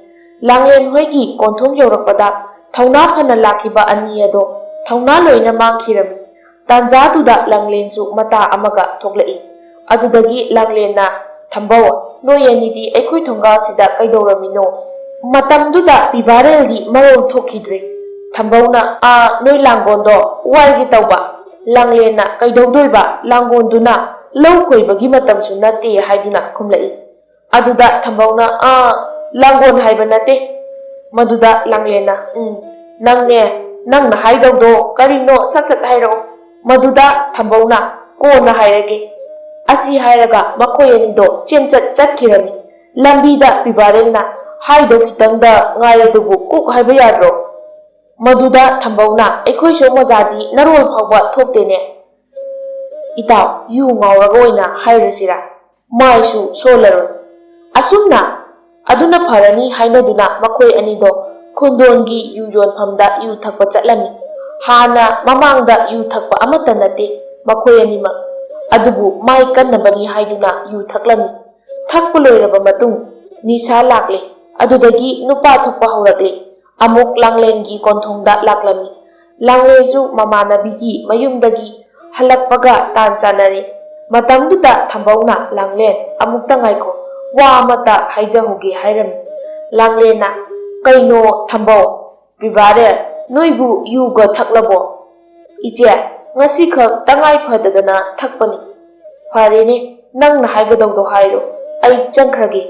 ꯂꯥꯡꯂꯦꯟ ꯍꯣꯏꯒꯤ ꯀꯣꯟꯊꯣꯡ ꯌꯧꯔꯛꯄꯗ ꯊꯧꯅꯥ ꯐꯅ ꯂꯥꯛꯈꯤꯕ ꯑꯅꯤ ꯑꯗꯣ ꯊꯧꯅꯥ ꯂꯣꯏꯅ ꯃꯥꯡꯈꯤꯔꯝꯃꯤ꯫ ꯇꯥꯟꯖꯥꯗꯨꯗ ꯂꯥꯡꯂꯦꯟꯁꯨ ꯃꯇꯥ ꯑꯃꯒ ꯊꯣꯛꯂꯛꯏ꯫ ꯑꯗꯨꯗꯒꯤ ꯂꯥꯡꯂꯦꯟꯅ, "ꯊꯝꯕꯧ, ꯅꯣꯏ ꯑꯅꯤꯗꯤ ꯑꯩꯈꯣꯏ ꯊꯣꯡꯒꯥꯜꯁꯤꯗ ꯀꯩꯗꯧꯔꯝꯃꯤꯅꯣ?" ꯃꯇꯝꯗꯨꯗ ꯄꯤꯕꯥꯔꯦꯜꯗꯤ ꯃꯔꯣꯜ ꯊꯣꯛꯈꯤꯗ꯭ꯔꯦ꯫ ꯊꯝꯕꯧꯅ, "ꯑꯥ, ꯅꯣꯏ ꯂꯥꯡꯒꯣꯟꯗꯣ ꯋꯥꯏꯒꯦ ꯇꯧꯕ꯫" ꯂꯥꯡꯂꯦꯟꯅ, "ꯀꯩꯗꯧꯗꯣꯏꯕ? ꯂꯥꯡꯒꯣꯟꯗꯨꯅ ꯂꯧ ꯈꯣꯏꯕꯒꯤ ꯃꯇꯝꯁꯨ ꯅꯠꯇꯦ" ꯍꯥꯏꯗꯨꯅ ꯈꯨꯝꯂꯛꯏ꯫ ꯑꯗꯨꯗ ꯊꯝꯕꯧꯅ, "ꯑꯥ, ꯂꯥꯡꯒꯣꯟ ꯍꯥꯏꯕ ꯅꯠꯇꯦ꯫" ꯃꯗꯨꯗ ꯂꯥꯡꯂꯦꯟꯅ, "ꯎꯝ, ꯅꯪꯅꯦ, ꯅꯪꯅ ꯍꯥꯏꯗꯧꯗꯣ ꯀꯔꯤꯅꯣ ꯁꯠ ꯁꯠ ꯍꯥꯏꯔꯛꯑꯣ꯫" ꯃꯗꯨꯗ ꯊꯝꯕꯧꯅ, "ꯀꯣꯟꯅ ꯍꯥꯏꯔꯒꯦ꯫" ꯑꯁꯤ ꯍꯥꯏꯔꯒ ꯃꯈꯣꯏ ꯑꯅꯤꯗꯣ ꯆꯦꯟꯆꯠ ꯆꯠꯈꯤꯔꯝꯃꯤ꯫ ꯂꯝꯕꯤꯗ ꯄꯤꯕꯥꯔꯦꯜꯅ, "ꯍꯥꯏꯗꯧ ꯈꯤꯇꯪꯗ ꯉꯥꯏꯔꯗꯨꯕꯨ ꯀꯨꯛ ꯍꯥꯏꯕ ꯌꯥꯗ꯭ꯔꯣ?" ꯃꯗꯨꯗ ꯊꯝꯕꯧꯅ, "ꯑꯩꯈꯣꯏ ꯁꯣꯝ ꯑꯣꯖꯥꯗꯤ ꯅꯔꯣꯜ ꯐꯥꯎꯕ ꯊꯣꯛꯇꯦꯅꯦ꯫ ꯏꯇꯥꯎ, ꯌꯨ ꯉꯥꯎꯔꯒ ꯑꯣꯏꯅ ꯍꯥꯏꯔꯁꯤꯔꯥ? ꯃꯥꯏꯁꯨ ꯁꯣꯜꯂꯔꯣꯏ꯫" ꯑꯁꯨꯝꯅ ꯑꯗꯨꯅ ꯐꯔꯅꯤ ꯍꯥꯏꯅꯗꯨꯅ ꯃꯈꯣꯏ ꯑꯅꯤꯗꯣ ꯈꯨꯟꯗꯣꯟꯒꯤ ꯌꯨ ꯌꯣꯟꯐꯝꯗ ꯌꯨ ꯊꯛꯄ ꯆꯠꯂꯝꯃꯤ꯫ ꯍꯥꯟꯅ ꯃꯃꯥꯡꯗ ꯌꯨ ꯊꯛꯄ ꯑꯃꯠꯇ ꯅꯠꯇꯦ ꯃꯈꯣꯏ ꯑꯅꯤꯃꯛ, ꯑꯗꯨꯕꯨ ꯃꯥꯏ ꯀꯟꯅꯕꯅꯤ ꯍꯥꯏꯗꯨꯅ ꯌꯨ ꯊꯛꯂꯝꯃꯤ꯫ ꯊꯛꯄ ꯂꯣꯏꯔꯕ ꯃꯇꯨꯡ ꯅꯤꯁꯥ ꯂꯥꯛꯂꯦ꯫ ꯑꯗꯨꯗꯒꯤ ꯅꯨꯄꯥ ꯊꯣꯛꯄ ꯍꯧꯔꯛꯂꯦ꯫ ꯑꯃꯨꯛ ꯂꯥꯡꯂꯦꯟꯒꯤ ꯀꯣꯟꯊꯣꯡꯗ ꯂꯥꯛꯂꯝꯃꯤ꯫ ꯂꯥꯡꯂꯦꯟꯁꯨ ꯃꯃꯥꯟꯅꯕꯤꯒꯤ ꯃꯌꯨꯝꯗꯒꯤ ꯍꯜꯂꯛꯄꯒ ꯇꯥꯟ ꯆꯥꯟꯅꯔꯦ꯫ ꯃꯇꯝꯗꯨꯗ ꯊꯝꯕꯧꯅ, "ꯂꯥꯡꯂꯦꯟ, ꯑꯃꯨꯛꯇ ꯉꯥꯏꯈꯣ, ꯋꯥ ꯑꯃꯇ ꯍꯥꯏꯖꯍꯧꯒꯦ" ꯍꯥꯏꯔꯝꯃꯤ꯫ ꯂꯥꯡꯂꯦꯟꯅ, "ꯀꯩꯅꯣ ꯊꯝꯕꯧ?" "ꯄꯤꯕꯥꯔꯦꯜ, ꯅꯣꯏꯕꯨ ꯌꯨꯒ ꯊꯛꯂꯕꯣ?" "ꯏꯆꯦ, ꯉꯁꯤꯈꯛ ꯇꯉꯥꯏ ꯐꯗꯗꯅ ꯊꯛꯄꯅꯤ꯫" "ꯐꯔꯦꯅꯦ, ꯅꯪꯅ ꯍꯥꯏꯒꯗꯧꯗꯣ ꯍꯥꯏꯔꯣ, ꯑꯩ ꯆꯪꯈ꯭ꯔꯒꯦ꯫"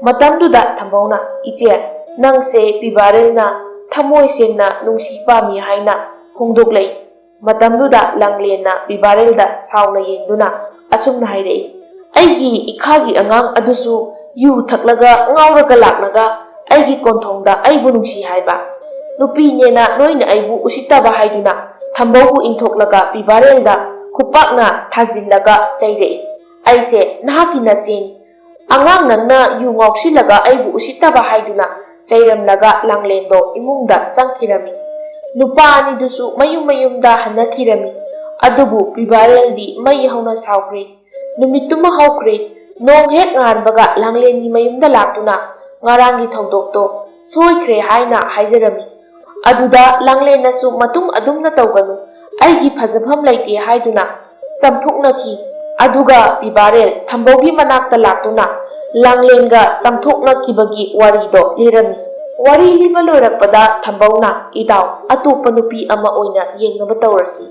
ꯃꯇꯝꯗꯨꯗ ꯊꯝꯕꯧꯅ, "ꯏꯆꯦ, ꯅꯪꯁꯦ ꯄꯤꯕꯥꯔꯦꯜꯅ ꯊꯃꯣꯏ ꯁꯦꯡꯅ ꯅꯨꯡꯁꯤ ꯄꯥꯝꯃꯤ ꯍꯥꯏꯅ ꯐꯣꯡꯗꯣꯛꯂꯛꯏ꯫" ꯃꯇꯝꯗꯨꯗ ꯂꯥꯡꯂꯦꯟꯅ ꯄꯤꯕꯥꯔꯦꯜꯗ ꯁꯥꯎꯅ ꯌꯦꯡꯗꯨꯅ ꯑꯁꯨꯝꯅ ꯍꯥꯏꯔꯛꯏ, "ꯑꯩꯒꯤ ꯏꯈꯥꯒꯤ ꯑꯉꯥꯡ ꯑꯗꯨꯁꯨ ꯌꯨ ꯊꯛꯂꯒ ꯉꯥꯎꯔꯒ ꯂꯥꯛꯂꯒ ꯑꯩꯒꯤ ꯀꯣꯟꯊꯣꯡꯗ ꯑꯩꯕꯨ ꯅꯨꯡꯁꯤ ꯍꯥꯏꯕ? ꯅꯨꯄꯤꯅꯦꯅ ꯅꯣꯏꯅ ꯑꯩꯕꯨ ꯎꯁꯤꯠꯇꯕ ꯍꯥꯏꯗꯨꯅ ꯊꯝꯕꯧꯕꯨ ꯏꯟꯊꯣꯛꯂꯒ ꯄꯤꯕꯥꯔꯦꯜꯗ ꯈꯨꯄꯥꯛꯅ ꯊꯥꯖꯤꯜꯂꯒ ꯆꯩꯔꯛꯏ꯫ ꯑꯩꯁꯦ ꯅꯍꯥꯛꯀꯤ ꯅꯆꯦꯅꯤ꯫ ꯑꯉꯥꯡ ꯅꯪꯅ ꯌꯨ ꯉꯥꯎꯁꯤꯜꯂꯒ ꯑꯩꯕꯨ ꯎꯁꯤꯠꯇꯕ ꯍꯥꯏꯗꯨꯅ ꯆꯩꯔꯝꯂꯒ ꯂꯥꯡꯂꯦꯟꯗꯣ ꯏꯃꯨꯡꯗ ꯆꯪꯈꯤꯔꯝꯃꯤ꯫ ꯅꯨꯄꯥ ꯑꯅꯤꯗꯨꯁꯨ ꯃꯌꯨꯝ ꯃꯌꯨꯝꯗ ꯍꯟꯅꯈꯤꯔꯝꯃꯤ꯫ ꯑꯗꯨꯕꯨ ꯄꯤꯕꯥꯔꯦꯜꯗꯤ ꯃꯩ ꯍꯧꯅ ꯁꯥꯎꯈ꯭ꯔꯦ꯫ ꯅꯨꯃꯤꯠꯇꯨꯃ ꯍꯧꯈ꯭ꯔꯦ꯫ ꯅꯣꯡ ꯍꯦꯛ ꯉꯥꯟꯕꯒ ꯂꯥꯡꯂꯦꯟꯒꯤ ꯃꯌꯨꯝꯗ ꯂꯥꯛꯇꯨꯅ ꯉꯔꯥꯡꯒꯤ ꯊꯧꯗꯣꯛꯇꯣ ꯁꯣꯏꯈ꯭ꯔꯦ ꯍꯥꯏꯅ ꯍꯥꯏꯖꯔꯝꯃꯤ꯫ ꯑꯗꯨꯗ ꯂꯥꯡꯂꯦꯟꯅꯁꯨ ꯃꯇꯨꯡ ꯑꯗꯨꯝꯅ ꯇꯧꯒꯅꯨ, ꯑꯩꯒꯤ ꯐꯖꯐꯝ ꯂꯩꯇꯦ ꯍꯥꯏꯗꯨꯅ ꯆꯝꯊꯣꯛꯅꯈꯤ꯫ ꯑꯗꯨꯒ ꯄꯤꯕꯥꯔꯦꯜ ꯊꯝꯕꯧꯒꯤ ꯃꯅꯥꯛꯇ ꯂꯥꯛꯇꯨꯅ ꯂꯥꯡꯂꯦꯟꯒ ꯆꯝꯊꯣꯛꯅꯈꯤꯕꯒꯤ ꯋꯥꯔꯤꯗꯣ ꯂꯤꯔꯝꯃꯤ꯫ ꯋꯥꯔꯤ ꯂꯤꯕ ꯂꯣꯏꯔꯛꯄꯗ ꯊꯝꯕꯧꯅ, "ꯏꯇꯥꯎ, ꯑꯇꯣꯞꯄ ꯅꯨꯄꯤ ꯑꯃ ꯑꯣꯏꯅ ꯌꯦꯡꯅꯕ ꯇꯧꯔꯁꯤ꯫"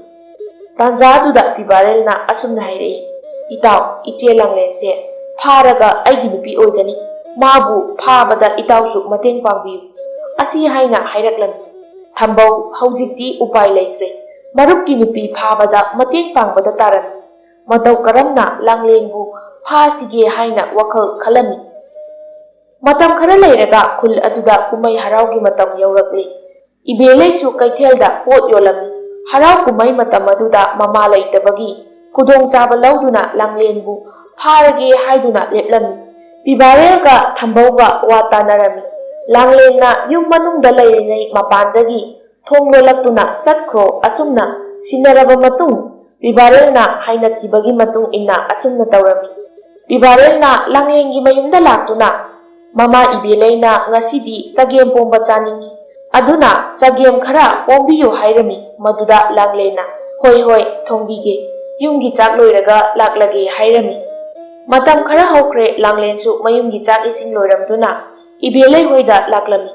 ꯇꯥꯟꯖꯥꯗꯨꯗ ꯄꯤꯕꯥꯔꯦꯜꯅ ꯑꯁꯨꯝꯅ ꯍꯥꯏꯔꯛꯏ, "ꯏꯇꯥꯎ, ꯏꯆꯦ ꯂꯥꯡꯂꯦꯟꯁꯦ ꯐꯥꯔꯒ ꯑꯩꯒꯤ ꯅꯨꯄꯤ ꯑꯣꯏꯒꯅꯤ꯫ ꯃꯥꯕꯨ ꯐꯥꯕꯗ ꯏꯇꯥꯎꯁꯨ ꯃꯇꯦꯡ ꯄꯥꯡꯕꯤꯌꯨ꯫" ꯑꯁꯤ ꯍꯥꯏꯅ ꯍꯥꯏꯔꯛꯂꯝꯃꯤ꯫ ꯊꯝꯕꯧ, ꯍꯧꯖꯤꯛꯇꯤ ꯎꯄꯥꯏ ꯂꯩꯇ꯭ꯔꯦ꯫ ꯃꯔꯨꯞꯀꯤ ꯅꯨꯄꯤ ꯐꯥꯕꯗ ꯃꯇꯦꯡ ꯄꯥꯡꯕꯗ ꯇꯥꯔꯝꯃꯤ꯫ ꯃꯇꯧ ꯀꯔꯝꯅ ꯂꯥꯡꯂꯦꯟꯕꯨ ꯐꯥꯁꯤꯒꯦ ꯍꯥꯏꯅ ꯋꯥꯈꯜ ꯈꯜꯂꯝꯃꯤ꯫ ꯃꯇꯝ ꯈꯔ ꯂꯩꯔꯒ ꯈꯨꯜ ꯑꯗꯨꯗ ꯀꯨꯝꯍꯩ ꯍꯔꯥꯎꯒꯤ ꯃꯇꯝ ꯌꯧꯔꯛꯂꯤ꯫ ꯏꯕꯦꯂꯩꯁꯨ ꯀꯩꯊꯦꯜꯗ ꯄꯣꯠ ꯌꯣꯜꯂꯝꯃꯤ꯫ ꯍꯔꯥꯎ ꯀꯨꯝꯍꯩ ꯃꯇꯝ ꯑꯗꯨꯗ ꯃꯃꯥ ꯂꯩꯇꯕꯒꯤ ꯈꯨꯗꯣꯡꯆꯥꯕ ꯂꯧꯗꯨꯅ ꯂꯥꯡꯂꯦꯟꯕꯨ ꯐꯥꯔꯒꯦ ꯍꯥꯏꯗꯨꯅ ꯂꯦꯞꯂꯝꯃꯤ꯫ ꯄꯤꯕꯥꯔꯦꯜꯒ ꯊꯝꯕꯧꯒ ꯋꯥ ꯇꯥꯅꯔꯝꯃꯤ꯫ ꯂꯥꯡꯂꯦꯟꯅ ꯌꯨꯝ ꯃꯅꯨꯡꯗ ꯂꯩꯔꯤꯉꯩ ꯃꯄꯥꯟꯗꯒꯤ ꯊꯣꯡ ꯂꯣꯜꯂꯛꯇꯨꯅ ꯆꯠꯈ꯭ꯔꯣ꯫ ꯑꯁꯨꯝꯅ ꯁꯤꯟꯅꯔꯕ ꯃꯇꯨꯡ ꯄꯤꯕꯥꯔꯦꯜꯅ ꯍꯥꯏꯅꯈꯤꯕꯒꯤ ꯃꯇꯨꯡ ꯏꯟꯅ ꯑꯁꯨꯝꯅ ꯇꯧꯔꯝꯃꯤ꯫ ꯄꯤꯕꯥꯔꯦꯜꯅ ꯂꯥꯡꯂꯦꯟꯒꯤ ꯃꯌꯨꯝꯗ ꯂꯥꯛꯇꯨꯅ ꯃꯃꯥ ꯏꯕꯦꯂꯩꯅ ꯉꯁꯤꯗꯤ ꯆꯒꯦꯝ ꯄꯣꯝꯕ ꯆꯥꯅꯤꯡꯏ, ꯑꯗꯨꯅ ꯆꯒꯦꯝ ꯈꯔ ꯄꯣꯝꯕꯤꯌꯨ ꯍꯥꯏꯔꯝꯃꯤ꯫ ꯃꯗꯨꯗ ꯂꯥꯡꯂꯦꯟꯅ, "ꯍꯣꯏ, ꯍꯣꯏ, ꯊꯣꯡꯕꯤꯒꯦ꯫ ꯌꯨꯝꯒꯤ ꯆꯥꯛ ꯂꯣꯏꯔꯒ ꯂꯥꯛꯂꯒꯦ ꯍꯥꯏꯔꯝꯃꯤ꯫ ꯃꯇꯝ ꯈꯔ ꯍꯧꯈ꯭ꯔꯦ, ꯂꯥꯡꯂꯦꯟꯁꯨ ꯃꯌꯨꯝꯒꯤ ꯆꯥꯛ ꯏꯁꯤꯡ ꯂꯣꯏꯔꯝꯗꯨꯅ ꯏꯕꯦꯂꯩ ꯍꯣꯏꯗ ꯂꯥꯛꯂꯝꯃꯤ꯫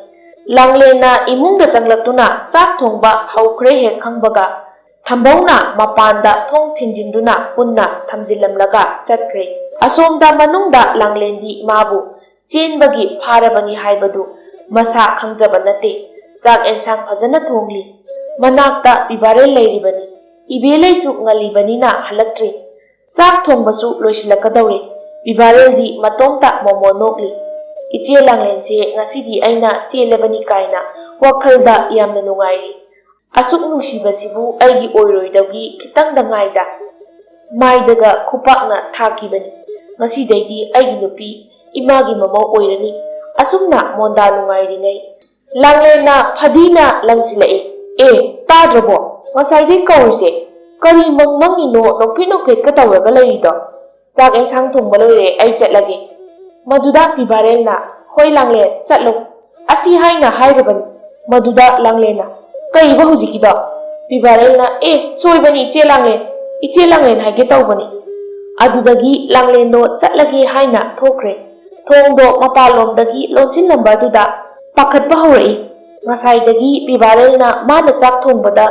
ꯂꯥꯡꯂꯦꯟꯅ ꯏꯃꯨꯡꯗ ꯆꯪꯂꯛꯇꯨꯅ ꯆꯥꯛ ꯊꯣꯡꯕ ꯍꯧꯈ꯭ꯔꯦ ꯍꯦꯛ ꯈꯪꯕꯒ, ꯊꯝꯕꯧꯅ ꯃꯄꯥꯟꯗ ꯊꯣꯡ ꯊꯤꯡꯖꯤꯟꯗꯨꯅ ꯄꯨꯟꯅ ꯊꯝꯖꯤꯜꯂꯝꯂꯒ ꯆꯠꯈ꯭ꯔꯦ꯫ ꯑꯁꯣꯝꯗ ꯃꯅꯨꯡꯗ ꯂꯥꯡꯂꯦꯟꯗꯤ ꯃꯥꯕꯨ ꯆꯦꯟꯕꯒꯤ ꯐꯥꯔꯕꯅꯤ ꯍꯥꯏꯕꯗꯨ ꯃꯁꯥ ꯈꯪꯖꯕ ꯅꯠꯇꯦ꯫ ꯆꯥꯛ ꯑꯦꯟꯁꯥꯡ ꯐꯖꯅ ꯊꯣꯡꯂꯤ꯫ ꯃꯅꯥꯛꯇ ꯄꯤꯕꯥꯔꯦꯜ ꯂꯩꯔꯤꯕꯅꯤ꯫ ꯏꯕꯦꯂꯩꯁꯨ ꯉꯜꯂꯤꯕꯅꯤꯅ ꯍꯜꯂꯛꯇ꯭ꯔꯤ꯫ ꯆꯥꯛ ꯊꯣꯡꯕꯁꯨ ꯂꯣꯏꯁꯤꯜꯂꯛꯀꯗꯧꯔꯦ꯫ ꯄꯤꯕꯥꯔꯦꯜꯗꯤ ꯃꯇꯣꯝꯇ ꯃꯣꯃꯣ ꯅꯣꯛꯂꯤ꯫ "ꯏꯆꯦ ꯂꯥꯡꯂꯦꯟꯁꯦ ꯉꯁꯤꯗꯤ ꯑꯩꯅ ꯆꯦꯜꯂꯕꯅꯤ" ꯀꯥꯏꯅ ꯋꯥꯈꯜꯗ ꯌꯥꯝꯅ ꯅꯨꯡꯉꯥꯏꯔꯤ꯫ "ꯑꯁꯨꯛ ꯅꯨꯡꯁꯤꯕꯁꯤꯕꯨ ꯑꯩꯒꯤ ꯑꯣꯏꯔꯣꯏꯗꯧꯒꯤ ꯈꯤꯇꯪꯗ ꯉꯥꯏꯗ" ꯃꯥꯏꯗꯒ ꯈꯨꯄꯥꯛꯅ ꯊꯥꯈꯤꯕꯅꯤ꯫ "ꯉꯁꯤꯗꯩꯗꯤ ꯑꯩꯒꯤ ꯅꯨꯄꯤ ꯏꯃꯥꯒꯤ ꯃꯃꯧ ꯑꯣꯏꯔꯅꯤ꯫ ꯑꯁꯨꯝꯅ ꯃꯣꯟꯗꯥ ꯅꯨꯡꯉꯥꯏꯔꯤꯉꯩ" ꯂꯥꯡꯂꯦꯟꯅ ꯐꯗꯤꯅ ꯂꯪꯁꯤꯜꯂꯛꯏ꯫ "ꯑꯦ, ꯇꯥꯗ꯭ꯔꯕꯣ? ꯉꯁꯥꯏꯗꯩ ꯀꯧꯔꯤꯁꯦ꯫ ꯀꯔꯤ ꯃꯪ ꯃꯪꯉꯤꯅꯣ ꯅꯣꯛꯐꯦꯠ ꯅꯣꯛꯐꯦꯠꯀ ꯇꯧꯔꯒ ꯂꯩꯔꯤꯗꯣ?" "ꯆꯥꯛ ꯑꯦꯟꯁꯥꯡ ꯊꯣꯡꯕ ꯂꯣꯏꯔꯦ, ꯑꯩ ꯆꯠꯂꯒꯦ"꯫ ꯃꯗꯨꯗ ꯄꯤꯕꯥꯔꯦꯜꯅ, "ꯍꯣꯏ ꯂꯥꯡꯂꯦꯟ, ꯆꯠꯂꯣ"꯫ ꯑꯁꯤ ꯍꯥꯏꯅ ꯍꯥꯏꯔꯕꯅꯤ꯫ ꯃꯗꯨꯗ ꯂꯥꯡꯂꯦꯟꯅ, "ꯀꯩꯕ ꯍꯧꯖꯤꯛꯀꯤꯗꯣ?" ꯄꯤꯕꯥꯔꯦꯜꯅ, "ꯑꯦ, ꯁꯣꯏꯕꯅꯤ ꯏꯆꯦ ꯂꯥꯡꯂꯦꯟ, ꯏꯆꯦ ꯂꯥꯡꯂꯦꯟ ꯍꯥꯏꯒꯦ ꯇꯧꯕꯅꯤ"꯫ ꯑꯗꯨꯗꯒꯤ ꯂꯥꯡꯂꯦꯟꯗꯣ ꯆꯠꯂꯒꯦ ꯍꯥꯏꯅ ꯊꯣꯛꯈ꯭ꯔꯦ꯫ ꯊꯣꯡꯗꯣ ꯃꯄꯥꯟꯂꯣꯝꯗꯒꯤ ꯂꯣꯟꯁꯤꯜꯂꯝꯕ ꯑꯗꯨꯗ ꯄꯥꯈꯠꯄ ꯍꯧꯔꯛꯏ꯫ ꯉꯁꯥꯏꯗꯒꯤ ꯄꯤꯕꯥꯔꯦꯜꯅ ꯃꯥꯅ ꯆꯥꯛ ꯊꯣꯡꯕꯗ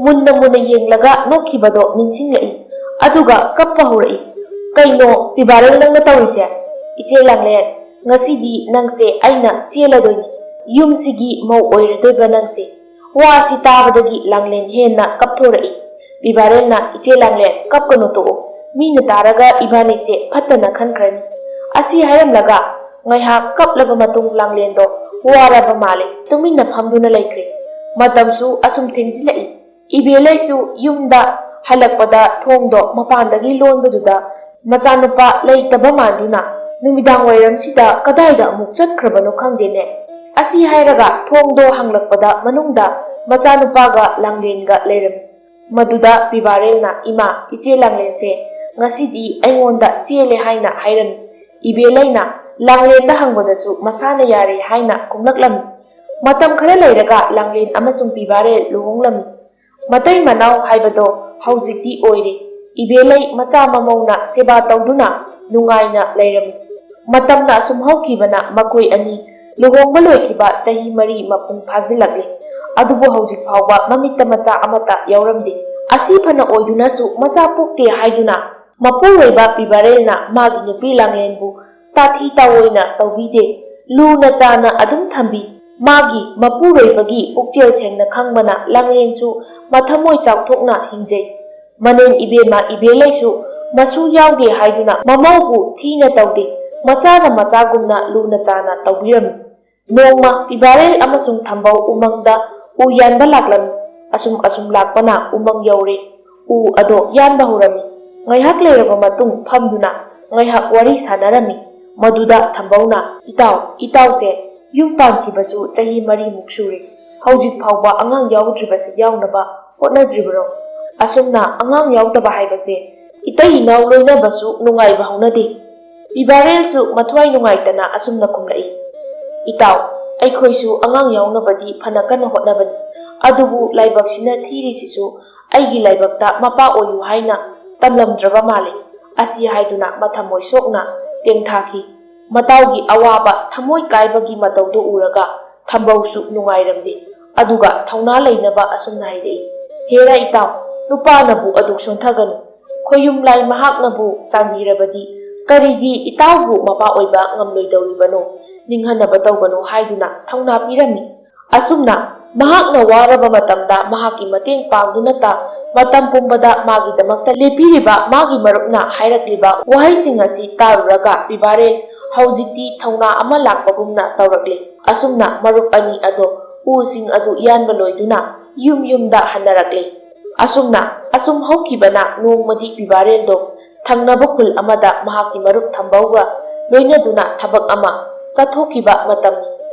ꯃꯨꯟꯅ ꯃꯨꯟꯅ ꯌꯦꯡꯂꯒ ꯅꯣꯛꯈꯤꯕꯗꯣ ꯅꯤꯡꯁꯤꯡꯂꯛꯏ꯫ ꯑꯗꯨꯒ ꯀꯞꯄ ꯍꯧꯔꯛꯏ꯫ "ꯀꯩꯅꯣ ꯄꯤꯕꯥꯔꯦꯜ ꯅꯪꯅ ꯇꯧꯔꯤꯁꯦ?" "ꯏꯆꯦ ꯂꯥꯡꯂꯦꯟ, ꯉꯁꯤꯗꯤ ꯅꯪꯁꯦ ꯑꯩꯅ ꯆꯦꯜꯂꯗꯣꯏꯅꯤ꯫ ꯌꯨꯝꯁꯤꯒꯤ ꯃꯧ ꯑꯣꯏꯔꯗꯣꯏꯕ ꯅꯪꯁꯦ"꯫ ꯋꯥ ꯑꯁꯤ ꯇꯥꯕꯗꯒꯤ ꯂꯥꯡꯂꯦꯟ ꯍꯦꯟꯅ ꯀꯞꯊꯣꯔꯛꯏ꯫ ꯄꯤꯕꯥꯔꯦꯜꯅ, "ꯏꯆꯦ ꯂꯥꯡꯂꯦꯟ, ꯀꯞꯀꯅꯨ, ꯇꯣꯛꯑꯣ꯫ ꯃꯤꯅ ꯇꯥꯔꯒ ꯏꯕꯥꯅꯤꯁꯦ ꯐꯠꯇꯅ ꯈꯟꯈ꯭ꯔꯅꯤ"꯫ ꯑꯁꯤ ꯍꯥꯏꯔꯝꯂꯒ ꯉꯥꯏꯍꯥꯛ ꯀꯞꯂꯕ ꯃꯇꯨꯡ ꯂꯥꯡꯂꯦꯟꯗꯣ ꯋꯥꯔꯕ ꯃꯥꯜꯂꯦ, ꯇꯨꯃꯤꯟꯅ ꯐꯝꯗꯨꯅ ꯂꯩꯈ꯭ꯔꯦ꯫ ꯃꯇꯝꯁꯨ ꯑꯁꯨꯝ ꯊꯦꯡꯖꯤꯜꯂꯛꯏ꯫ ꯏꯕꯦꯂꯩꯁꯨ ꯌꯨꯝꯗ ꯍꯜꯂꯛꯄꯗ ꯊꯣꯡꯗꯣ ꯃꯄꯥꯟꯗꯒꯤ ꯂꯣꯟꯕꯗꯨꯗ ꯃꯆꯥꯅꯨꯄꯥ ꯂꯩꯇꯕ ꯃꯥꯟꯗꯨꯅ, "ꯅꯨꯃꯤꯗꯥꯡ ꯋꯥꯏꯔꯝꯁꯤꯗ ꯀꯗꯥꯏꯗ ꯑꯃꯨꯛ ꯆꯠꯈ꯭ꯔꯕꯅꯣ ꯈꯪꯗꯦꯅꯦ"꯫ ꯑꯁꯤ ꯍꯥꯏꯔꯒ ꯊꯣꯡꯗꯣ ꯍꯥꯡꯂꯛꯄꯗ ꯃꯅꯨꯡꯗ ꯃꯆꯥꯅꯨꯄꯥꯒ ꯂꯥꯡꯂꯦꯟꯒ ꯂꯩꯔꯝꯃꯤ꯫ ꯃꯗꯨꯗ ꯄꯤꯕꯥꯔꯦꯜꯅ, "ꯏꯃꯥ, ꯏꯆꯦ ꯂꯥꯡꯂꯦꯟꯁꯦ ꯉꯁꯤꯗꯤ ꯑꯩꯉꯣꯟꯗ ꯆꯦꯜꯂꯦ" ꯍꯥꯏꯅ ꯍꯥꯏꯔꯝꯃꯤ꯫ ꯏꯕꯦꯂꯩꯅ, "ꯂꯥꯡꯂꯦꯟꯗ ꯍꯪꯕꯗꯁꯨ ꯃꯁꯥꯅ ꯌꯥꯔꯦ" ꯍꯥꯏꯅ ꯈꯨꯝꯂꯛꯂꯝꯃꯤ꯫ ꯃꯇꯝ ꯈꯔ ꯂꯩꯔꯒ ꯂꯥꯡꯂꯦꯟ ꯑꯃꯁꯨꯡ ꯄꯤꯕꯥꯔꯦꯜ ꯂꯨꯍꯣꯡꯂꯝꯃꯤ꯫ ꯃꯇꯩ ꯃꯅꯥꯎ ꯍꯥꯏꯕꯗꯣ ꯍꯧꯖꯤꯛꯇꯤ ꯑꯣꯏꯔꯦ꯫ ꯏꯕꯦꯂꯩ ꯃꯆꯥ ꯃꯃꯧꯅ ꯁꯦꯕꯥ ꯇꯧꯗꯨꯅ ꯅꯨꯡꯉꯥꯏꯅ ꯂꯩꯔꯝꯃꯤ꯫ ꯃꯇꯝꯅ ꯑꯁꯨꯝ ꯍꯧꯈꯤꯕꯅ ꯃꯈꯣꯏ ꯑꯅꯤ ꯂꯨꯍꯣꯡꯕ ꯂꯣꯏꯈꯤꯕ ꯆꯍꯤ ꯃꯔꯤ ꯃꯄꯨꯡ ꯐꯥꯖꯤꯜꯂꯛꯂꯦ꯫ ꯑꯗꯨꯕꯨ ꯍꯧꯖꯤꯛ ꯐꯥꯎꯕ ꯃꯃꯤꯠꯇ ꯃꯆꯥ ꯑꯃꯠꯇ ꯌꯥꯎꯔꯝꯗꯦ꯫ ꯑꯁꯤ ꯐꯅ ꯑꯣꯏꯗꯨꯅꯁꯨ ꯃꯆꯥ ꯄꯣꯛꯇꯦ ꯍꯥꯏꯗꯨꯅ ꯃꯄꯨꯔꯣꯏꯕ ꯄꯤꯕꯥꯔꯦꯜꯅ ꯃꯥꯒꯤ ꯅꯨꯄꯤ ꯂꯥꯡꯂꯦꯟꯕꯨ ꯇꯥꯊꯤ ꯇꯥꯑꯣꯏꯅ ꯇꯧꯕꯤꯗꯦ꯫ ꯂꯨꯅ ꯆꯥꯅ ꯑꯗꯨꯝ ꯊꯝꯕꯤ꯫ ꯃꯥꯒꯤ ꯃꯄꯨꯔꯣꯏꯕꯒꯤ ꯄꯨꯛꯆꯦꯜ ꯁꯦꯡꯅ ꯈꯪꯕꯅ ꯂꯥꯡꯂꯦꯟꯁꯨ ꯃꯊꯃꯣꯏ ꯆꯥꯎꯊꯣꯛꯅ ꯍꯤꯡꯖꯩ꯫ ꯃꯅꯦꯝ ꯏꯕꯦꯝꯃ ꯏꯕꯦꯂꯩꯁꯨ ꯃꯁꯨ ꯌꯥꯎꯗꯦ ꯍꯥꯏꯗꯨꯅ ꯃꯃꯧꯕꯨ ꯊꯤꯅ ꯇꯧꯗꯦ꯫ ꯃꯆꯥꯅ ꯃꯆꯥꯒꯨꯝꯅ ꯂꯨꯅ ꯆꯥꯅ ꯇꯧꯕꯤꯔꯝꯃꯤ꯫ ꯅꯣꯡꯃ ꯄꯤꯕꯥꯔꯦꯜ ꯑꯃꯁꯨꯡ ꯊꯝꯕꯧ ꯎꯃꯪꯗ ꯎ ꯌꯥꯟꯕ ꯂꯥꯛꯂꯝꯃꯤ꯫ ꯑꯁꯨꯝ ꯑꯁꯨꯝ ꯂꯥꯛꯄꯅ ꯎꯃꯪ ꯌꯧꯔꯦ꯫ ꯎ ꯑꯗꯣ ꯌꯥꯟꯕ ꯍꯧꯔꯝꯃꯤ꯫ ꯉꯥꯏꯍꯥꯛ ꯂꯩꯔꯕ ꯃꯇꯨꯡ ꯐꯝꯗꯨꯅ ꯉꯥꯏꯍꯥꯛ ꯋꯥꯔꯤ ꯁꯥꯟꯅꯔꯝꯃꯤ꯫ ꯃꯗꯨꯗ ꯊꯝꯕꯧꯅ, "ꯏꯇꯥꯎ, ꯏꯇꯥꯎꯁꯦ ꯌꯨꯝ ꯄꯥꯟꯈꯤꯕꯁꯨ ꯆꯍꯤ ꯃꯔꯤꯃꯨꯛ ꯁꯨꯔꯦ꯫ ꯍꯧꯖꯤꯛ ꯐꯥꯎꯕ ꯑꯉꯥꯡ ꯌꯥꯎꯗ꯭ꯔꯤꯕꯁꯤ ꯌꯥꯎꯅꯕ ꯍꯣꯠꯅꯗ꯭ꯔꯤꯕꯔꯣ? ꯑꯁꯨꯝꯅ ꯑꯉꯥꯡ ꯌꯥꯎꯗꯕ ꯍꯥꯏꯕꯁꯦ ꯏꯇꯩ ꯏꯅꯥꯎ ꯂꯣꯏꯅꯕꯁꯨ ꯅꯨꯡꯉꯥꯏꯕ ꯍꯧꯅꯗꯦ꯫" ꯄꯤꯕꯥꯔꯦꯜꯁꯨ ꯃꯊ꯭ꯋꯥꯏ ꯅꯨꯡꯉꯥꯏꯇꯅ ꯑꯁꯨꯝꯅ ꯈꯨꯝꯂꯛꯏ, "ꯏꯇꯥꯎ, ꯑꯩꯈꯣꯏꯁꯨ ꯑꯉꯥꯡ ꯌꯥꯎꯅꯕꯗꯤ ꯐꯅ ꯀꯟꯅ ꯍꯣꯠꯅꯕꯅꯤ꯫ ꯑꯗꯨꯕꯨ ꯂꯥꯏꯕꯛꯁꯤꯅ ꯊꯤꯔꯤꯁꯤꯁꯨ ꯑꯩꯒꯤ ꯂꯥꯏꯕꯛꯇ ꯃꯄꯥ ꯑꯣꯏꯌꯨ ꯍꯥꯏꯅ ꯇꯝꯂꯝꯗ꯭ꯔꯕ ꯃꯥꯜꯂꯦ꯫" ꯑꯁꯤ ꯍꯥꯏꯗꯨꯅ ꯃꯊꯃꯣꯏ ꯁꯣꯛꯅ ꯇꯦꯡꯊꯥꯈꯤ꯫ ꯃꯇꯥꯎꯒꯤ ꯑꯋꯥꯕ ꯊꯃꯣꯏ ꯀꯥꯏꯕꯒꯤ ꯃꯇꯧꯗꯨ ꯎꯔꯒ ꯊꯝꯕꯧꯁꯨ ꯅꯨꯡꯉꯥꯏꯔꯝꯗꯦ꯫ ꯑꯗꯨꯒ ꯊꯧꯅꯥ ꯂꯩꯅꯕ ꯑꯁꯨꯝꯅ ꯍꯥꯏꯔꯛꯏ, "ꯍꯦꯔꯥ ꯏꯇꯥꯎ, ꯅꯨꯄꯥꯅꯕꯨ ꯑꯗꯨꯛ ꯁꯣꯟꯊꯒꯅꯨ꯫ ꯈꯣꯌꯨꯝ ꯂꯥꯏ ꯃꯍꯥꯛꯅꯕꯨ ꯆꯥꯟꯕꯤꯔꯕꯗꯤ ꯀꯔꯤꯒꯤ ꯏꯇꯥꯎꯕꯨ ꯃꯄꯥ ꯑꯣꯏꯕ ꯉꯝꯂꯣꯏꯗꯧꯔꯤꯕꯅꯣ? ꯅꯤꯡꯍꯟꯅꯕ ꯇꯧꯒꯅꯨ" ꯍꯥꯏꯗꯨꯅ ꯊꯧꯅꯥ ꯄꯤꯔꯝꯃꯤ꯫ ꯑꯁꯨꯝꯅ ꯃꯍꯥꯛꯅ ꯋꯥꯔꯕ ꯃꯇꯝꯗ ꯃꯍꯥꯛꯀꯤ ꯃꯇꯦꯡ ꯄꯥꯡꯗꯨꯅꯇ ꯃꯇꯝ ꯄꯨꯝꯕꯗ ꯃꯥꯒꯤꯗꯃꯛꯇ ꯂꯦꯞꯄꯤꯔꯤꯕ ꯃꯥꯒꯤ ꯃꯔꯨꯞꯅ ꯍꯥꯏꯔꯛꯂꯤꯕ ꯋꯥꯍꯩꯁꯤꯡ ꯑꯁꯤ ꯇꯥꯔꯨꯔꯒ ꯄꯤꯕꯥꯔꯦꯜ ꯍꯧꯖꯤꯛꯇꯤ ꯊꯧꯅꯥ ꯑꯃ ꯂꯥꯛꯄꯒꯨꯝꯅ ꯇꯧꯔꯛꯂꯦ꯫ ꯑꯁꯨꯝꯅ ꯃꯔꯨꯞ ꯑꯅꯤ ꯑꯗꯣ ꯎꯁꯤꯡ ꯑꯗꯨ ꯌꯥꯟꯕ ꯂꯣꯏꯗꯨꯅ ꯌꯨꯝ ꯌꯨꯝꯗ ꯍꯟꯅꯔꯛꯂꯦ꯫ ꯑꯁꯨꯝꯅ ꯑꯁꯨꯝ ꯍꯧꯈꯤꯕꯅ ꯅꯣꯡꯃꯗꯤ ꯄꯤꯕꯥꯔꯦꯜꯗꯣ ꯊꯪꯅꯕ ꯈꯨꯜ ꯑꯃꯗ ꯃꯍꯥꯛꯀꯤ ꯃꯔꯨꯞ ꯊꯝꯕꯧꯒ ꯂꯣꯏꯅꯗꯨꯅ ꯊꯕꯛ ꯑꯃ ꯆꯠꯊꯣꯛꯈꯤꯕ ꯃꯇꯝꯅꯤ꯫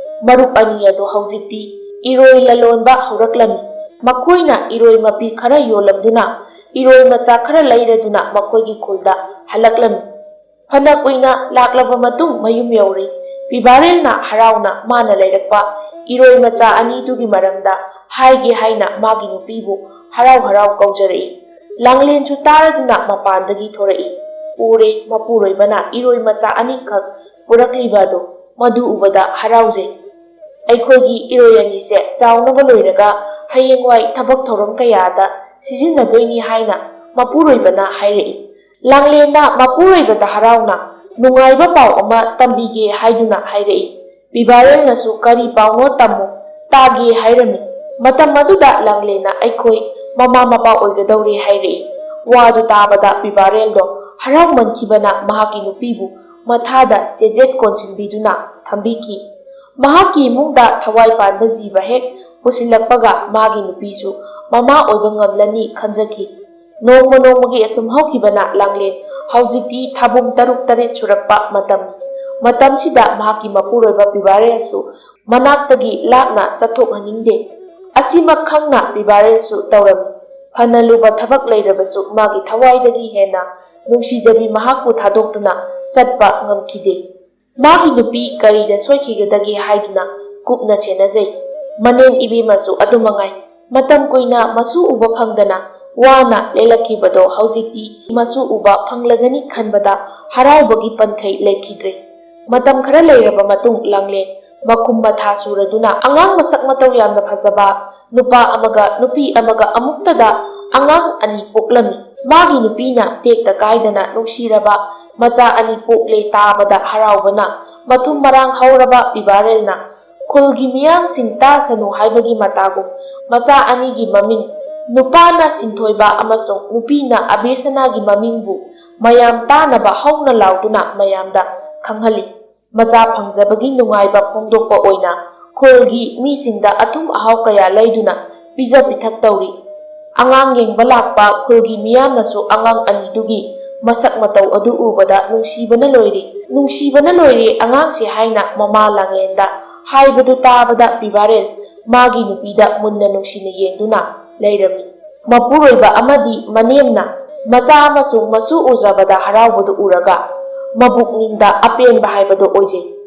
ꯃꯔꯨꯞ ꯑꯅꯤ ꯑꯗꯣ ꯍꯧꯖꯤꯛꯇꯤ ꯏꯔꯣꯏ ꯂꯂꯣꯟꯕ ꯍꯧꯔꯛꯂꯝꯃꯤ꯫ ꯃꯈꯣꯏꯅ ꯏꯔꯣꯏ ꯃꯄꯤ ꯈꯔ ꯌꯣꯜꯂꯝꯗꯨꯅ ꯏꯔꯣꯏ ꯃꯆꯥ ꯈꯔ ꯂꯩꯔꯗꯨꯅ ꯃꯈꯣꯏꯒꯤ ꯈꯨꯜꯗ ꯍꯜꯂꯛꯂꯝꯃꯤ꯫ ꯐꯅ ꯀꯨꯏꯅ ꯂꯥꯛꯂꯕ ꯃꯇꯨꯡ ꯃꯌꯨꯝ ꯌꯧꯔꯦ꯫ ꯄꯤꯕꯥꯔꯦꯜꯅ ꯍꯔꯥꯎꯅ ꯃꯥꯅ ꯂꯩꯔꯛꯄ ꯏꯔꯣꯏ ꯃꯆꯥ ꯑꯅꯤꯗꯨꯒꯤ ꯃꯔꯝꯗ ꯍꯥꯏꯒꯦ ꯍꯥꯏꯅ ꯃꯥꯒꯤ ꯅꯨꯄꯤꯕꯨ ꯍꯔꯥꯎ ꯍꯔꯥꯎ ꯀꯧꯖꯔꯛꯏ꯫ ꯂꯥꯡꯂꯦꯟꯁꯨ ꯇꯥꯔꯗꯨꯅ ꯃꯄꯥꯟꯗꯒꯤ ꯊꯣꯔꯛꯏ꯫ ꯎꯔꯦ, ꯃꯄꯨꯔꯣꯏꯕꯅ ꯏꯔꯣꯏ ꯃꯆꯥ ꯑꯅꯤꯈꯛ ꯄꯨꯔꯛꯂꯤꯕ ꯑꯗꯨ꯫ ꯃꯗꯨ ꯎꯕꯗ ꯍꯔꯥꯎꯖꯩ꯫ ꯑꯩꯈꯣꯏꯒꯤ ꯏꯔꯣꯏ ꯑꯅꯤꯁꯦ ꯆꯥꯎꯅꯕ ꯂꯣꯏꯔꯒ ꯍꯌꯦꯡꯋꯥꯏ ꯊꯕꯛ ꯊꯧꯔꯝ ꯀꯌꯥꯗ ꯁꯤꯖꯤꯟꯅꯗꯣꯏꯅꯤ ꯍꯥꯏꯅ ꯃꯄꯨꯔꯣꯏꯕꯅ ꯍꯥꯏꯔꯛꯏ꯫ ꯂꯥꯡꯂꯦꯟꯅ ꯃꯄꯨꯔꯣꯏꯕꯗ ꯍꯔꯥꯎꯅ ꯅꯨꯡꯉꯥꯏꯕ ꯄꯥꯎ ꯑꯃ ꯇꯝꯕꯤꯒꯦ ꯍꯥꯏꯗꯨꯅ ꯍꯥꯏꯔꯛꯏ꯫ ꯄꯤꯕꯥꯔꯦꯜꯅꯁꯨ ꯀꯔꯤ ꯄꯥꯎꯅꯣ ꯇꯝꯃꯨ, ꯇꯥꯒꯦ ꯍꯥꯏꯔꯝꯃꯤ꯫ ꯃꯇꯝ ꯑꯗꯨꯗ ꯂꯥꯡꯂꯦꯟꯅ ꯑꯩꯈꯣꯏ ꯃꯃꯥ ꯃꯄꯥ ꯑꯣꯏꯒꯗꯧꯔꯦ ꯍꯥꯏꯔꯛꯏ꯫ ꯋꯥꯗꯨ ꯇꯥꯕꯗ ꯄꯤꯕꯥꯔꯦꯜꯗꯣ ꯍꯔꯥꯎꯃꯟꯈꯤꯕꯅ ꯃꯍꯥꯛꯀꯤ ꯅꯨꯄꯤꯕꯨ ꯃꯊꯥꯗ ꯆꯦꯖꯦꯠ ꯀꯣꯟꯁꯤꯟꯕꯤꯗꯨꯅ ꯊꯝꯕꯤꯈꯤ꯫ ꯃꯍꯥꯛꯀꯤ ꯏꯃꯨꯡꯗ ꯊꯋꯥꯏ ꯄꯥꯟꯕ ꯖꯤꯕ ꯍꯦꯛ ꯄꯨꯁꯤꯜꯂꯛꯄꯒ ꯃꯥꯒꯤ ꯅꯨꯄꯤꯁꯨ ꯃꯃꯥ ꯑꯣꯏꯕ ꯉꯝꯂꯅꯤ ꯈꯟꯖꯈꯤ꯫ ꯅꯣꯡꯃ ꯅꯣꯡꯃꯒꯤ ꯑꯁꯨꯝ ꯍꯧꯈꯤꯕꯅ ꯂꯥꯡꯂꯦꯟ ꯍꯧꯖꯤꯛꯇꯤ ꯊꯥꯕꯨꯡ ꯇꯔꯨꯛ ꯇꯔꯦꯠ ꯁꯨꯔꯛꯄ ꯃꯇꯝꯅꯤ꯫ ꯃꯇꯝꯁꯤꯗ ꯃꯍꯥꯛꯀꯤ ꯃꯄꯨꯔꯣꯏꯕ ꯄꯤꯕꯥꯔꯦꯜꯁꯨ ꯃꯅꯥꯛꯇꯒꯤ ꯂꯥꯞꯅ ꯆꯠꯊꯣꯛꯍꯟꯅꯤꯡꯗꯦ꯫ ꯑꯁꯤꯃꯛ ꯈꯪꯅ ꯄꯤꯕꯥꯔꯦꯜꯁꯨ ꯇꯧꯔꯝꯃꯤ꯫ ꯐꯅ ꯂꯨꯕ ꯊꯕꯛ ꯂꯩꯔꯕꯁꯨ ꯃꯥꯒꯤ ꯊꯋꯥꯏꯗꯒꯤ ꯍꯦꯟꯅ ꯅꯨꯡꯁꯤꯖꯕꯤ ꯃꯍꯥꯛꯄꯨ ꯊꯥꯗꯣꯛꯇꯨꯅ ꯆꯠꯄ ꯉꯝꯈꯤꯗꯦ꯫ ꯃꯥꯒꯤ ꯅꯨꯄꯤ ꯀꯔꯤꯗ ꯁꯣꯏꯈꯤꯒꯗꯒꯦ ꯍꯥꯏꯗꯨꯅ ꯀꯨꯞꯅ ꯁꯦꯟꯅꯖꯩ꯫ ꯃꯅꯦꯝ ꯏꯕꯦꯝꯃꯁꯨ ꯑꯗꯨꯃꯉꯥꯏ꯫ ꯃꯇꯝ ꯀꯨꯏꯅ ꯃꯁꯨ ꯎꯕ ꯐꯪꯗꯅ ꯋꯥꯅ ꯂꯦꯜꯂꯛꯈꯤꯕꯗꯣ ꯍꯧꯖꯤꯛꯇꯤ ꯃꯁꯨ ꯎꯕ ꯐꯪꯂꯒꯅꯤ ꯈꯟꯕꯗ ꯍꯔꯥꯎꯕꯒꯤ ꯄꯟꯈꯩ ꯂꯩꯈꯤꯗ꯭ꯔꯦ꯫ ꯃꯇꯝ ꯈꯔ ꯂꯩꯔꯕ ꯃꯇꯨꯡ ꯂꯥꯡꯂꯦꯟ ꯃꯈꯨꯝ ꯃꯊꯥ ꯁꯨꯔꯗꯨꯅ ꯑꯉꯥꯡ ꯃꯁꯛ ꯃꯇꯧ ꯌꯥꯝꯅ ꯐꯖꯕ ꯅꯨꯄꯥ ꯑꯃꯒ ꯅꯨꯄꯤ ꯑꯃꯒ ꯑꯃꯨꯛꯇꯗ ꯑꯉꯥꯡ ꯑꯅꯤ ꯄꯣꯛꯂꯝꯃꯤ꯫ ꯃꯥꯒꯤ ꯅꯨꯄꯤꯅ ꯇꯦꯛꯇ ꯀꯥꯏꯗꯅ ꯅꯨꯡꯁꯤꯔꯕ ꯃꯆꯥ ꯑꯅꯤ ꯄꯣꯛꯂꯦ ꯇꯥꯕꯗ ꯍꯔꯥꯎꯕꯅ ꯃꯊꯨꯝ ꯃꯔꯥꯡ ꯍꯧꯔꯕ ꯄꯤꯕꯥꯔꯦꯜꯅ ꯈꯨꯜꯒꯤ ꯃꯤꯌꯥꯝꯁꯤꯡ ꯇꯥꯁꯅꯨ ꯍꯥꯏꯕꯒꯤ ꯃꯇꯥꯒꯨꯝ ꯃꯆꯥ ꯑꯅꯤꯒꯤ ꯃꯃꯤꯡ ꯅꯨꯄꯥꯅ ꯁꯤꯟꯊꯣꯏꯕ ꯑꯃꯁꯨꯡ ꯅꯨꯄꯤꯅ ꯑꯕꯦꯁꯅꯥꯒꯤ ꯃꯃꯤꯡꯕꯨ ꯃꯌꯥꯝ ꯇꯥꯅꯕ ꯍꯧꯅ ꯂꯥꯎꯗꯨꯅ ꯃꯌꯥꯝꯗ ꯈꯪꯍꯜꯂꯤ꯫ ꯃꯆꯥ ꯐꯪꯖꯕꯒꯤ ꯅꯨꯡꯉꯥꯏꯕ ꯐꯣꯡꯗꯣꯛꯄ ꯑꯣꯏꯅ ꯈꯨꯜꯒꯤ ꯃꯤꯁꯤꯡꯗ ꯑꯊꯨꯝ ꯑꯍꯥꯎ ꯀꯌꯥ ꯂꯩꯗꯨꯅ ꯄꯤꯖ ꯄꯤꯊꯛ ꯇꯧꯔꯤ꯫ ꯑꯉꯥꯡ ꯌꯦꯡꯕ ꯂꯥꯛꯄ ꯈꯨꯜꯒꯤ ꯃꯤꯌꯥꯝꯅꯁꯨ ꯑꯉꯥꯡ ꯑꯅꯤꯗꯨꯒꯤ ꯃꯁꯛ ꯃꯇꯧ ꯑꯗꯨ ꯎꯕꯗ ꯅꯨꯡꯁꯤꯕꯅ ꯂꯣꯏꯔꯦ, ꯅꯨꯡꯁꯤꯕꯅ ꯂꯣꯏꯔꯦ ꯑꯉꯥꯡꯁꯦ ꯍꯥꯏꯅ ꯃꯃꯥ ꯂꯥꯡꯂꯦꯟꯗ ꯍꯥꯏꯕꯗꯨ ꯇꯥꯕꯗ ꯄꯤꯕꯥꯔꯦꯜ ꯃꯥꯒꯤ ꯅꯨꯄꯤꯗ ꯃꯨꯟꯅ ꯅꯨꯡꯁꯤꯅ ꯌꯦꯡꯗꯨꯅ ꯂꯩꯔꯝꯃꯤ꯫ ꯃꯄꯨꯔꯣꯏꯕ ꯑꯃꯗꯤ ꯃꯅꯦꯝꯅ ꯃꯆꯥ ꯑꯃꯁꯨꯡ ꯃꯁꯨ ꯎꯖꯕꯗ ꯍꯔꯥꯎꯕꯗꯨ ꯎꯔꯒ ꯃꯕꯨꯛꯅꯤꯡꯗ ꯑꯄꯦꯟꯕ ꯍꯥꯏꯕꯗꯨ ꯑꯣꯏꯖꯩ꯫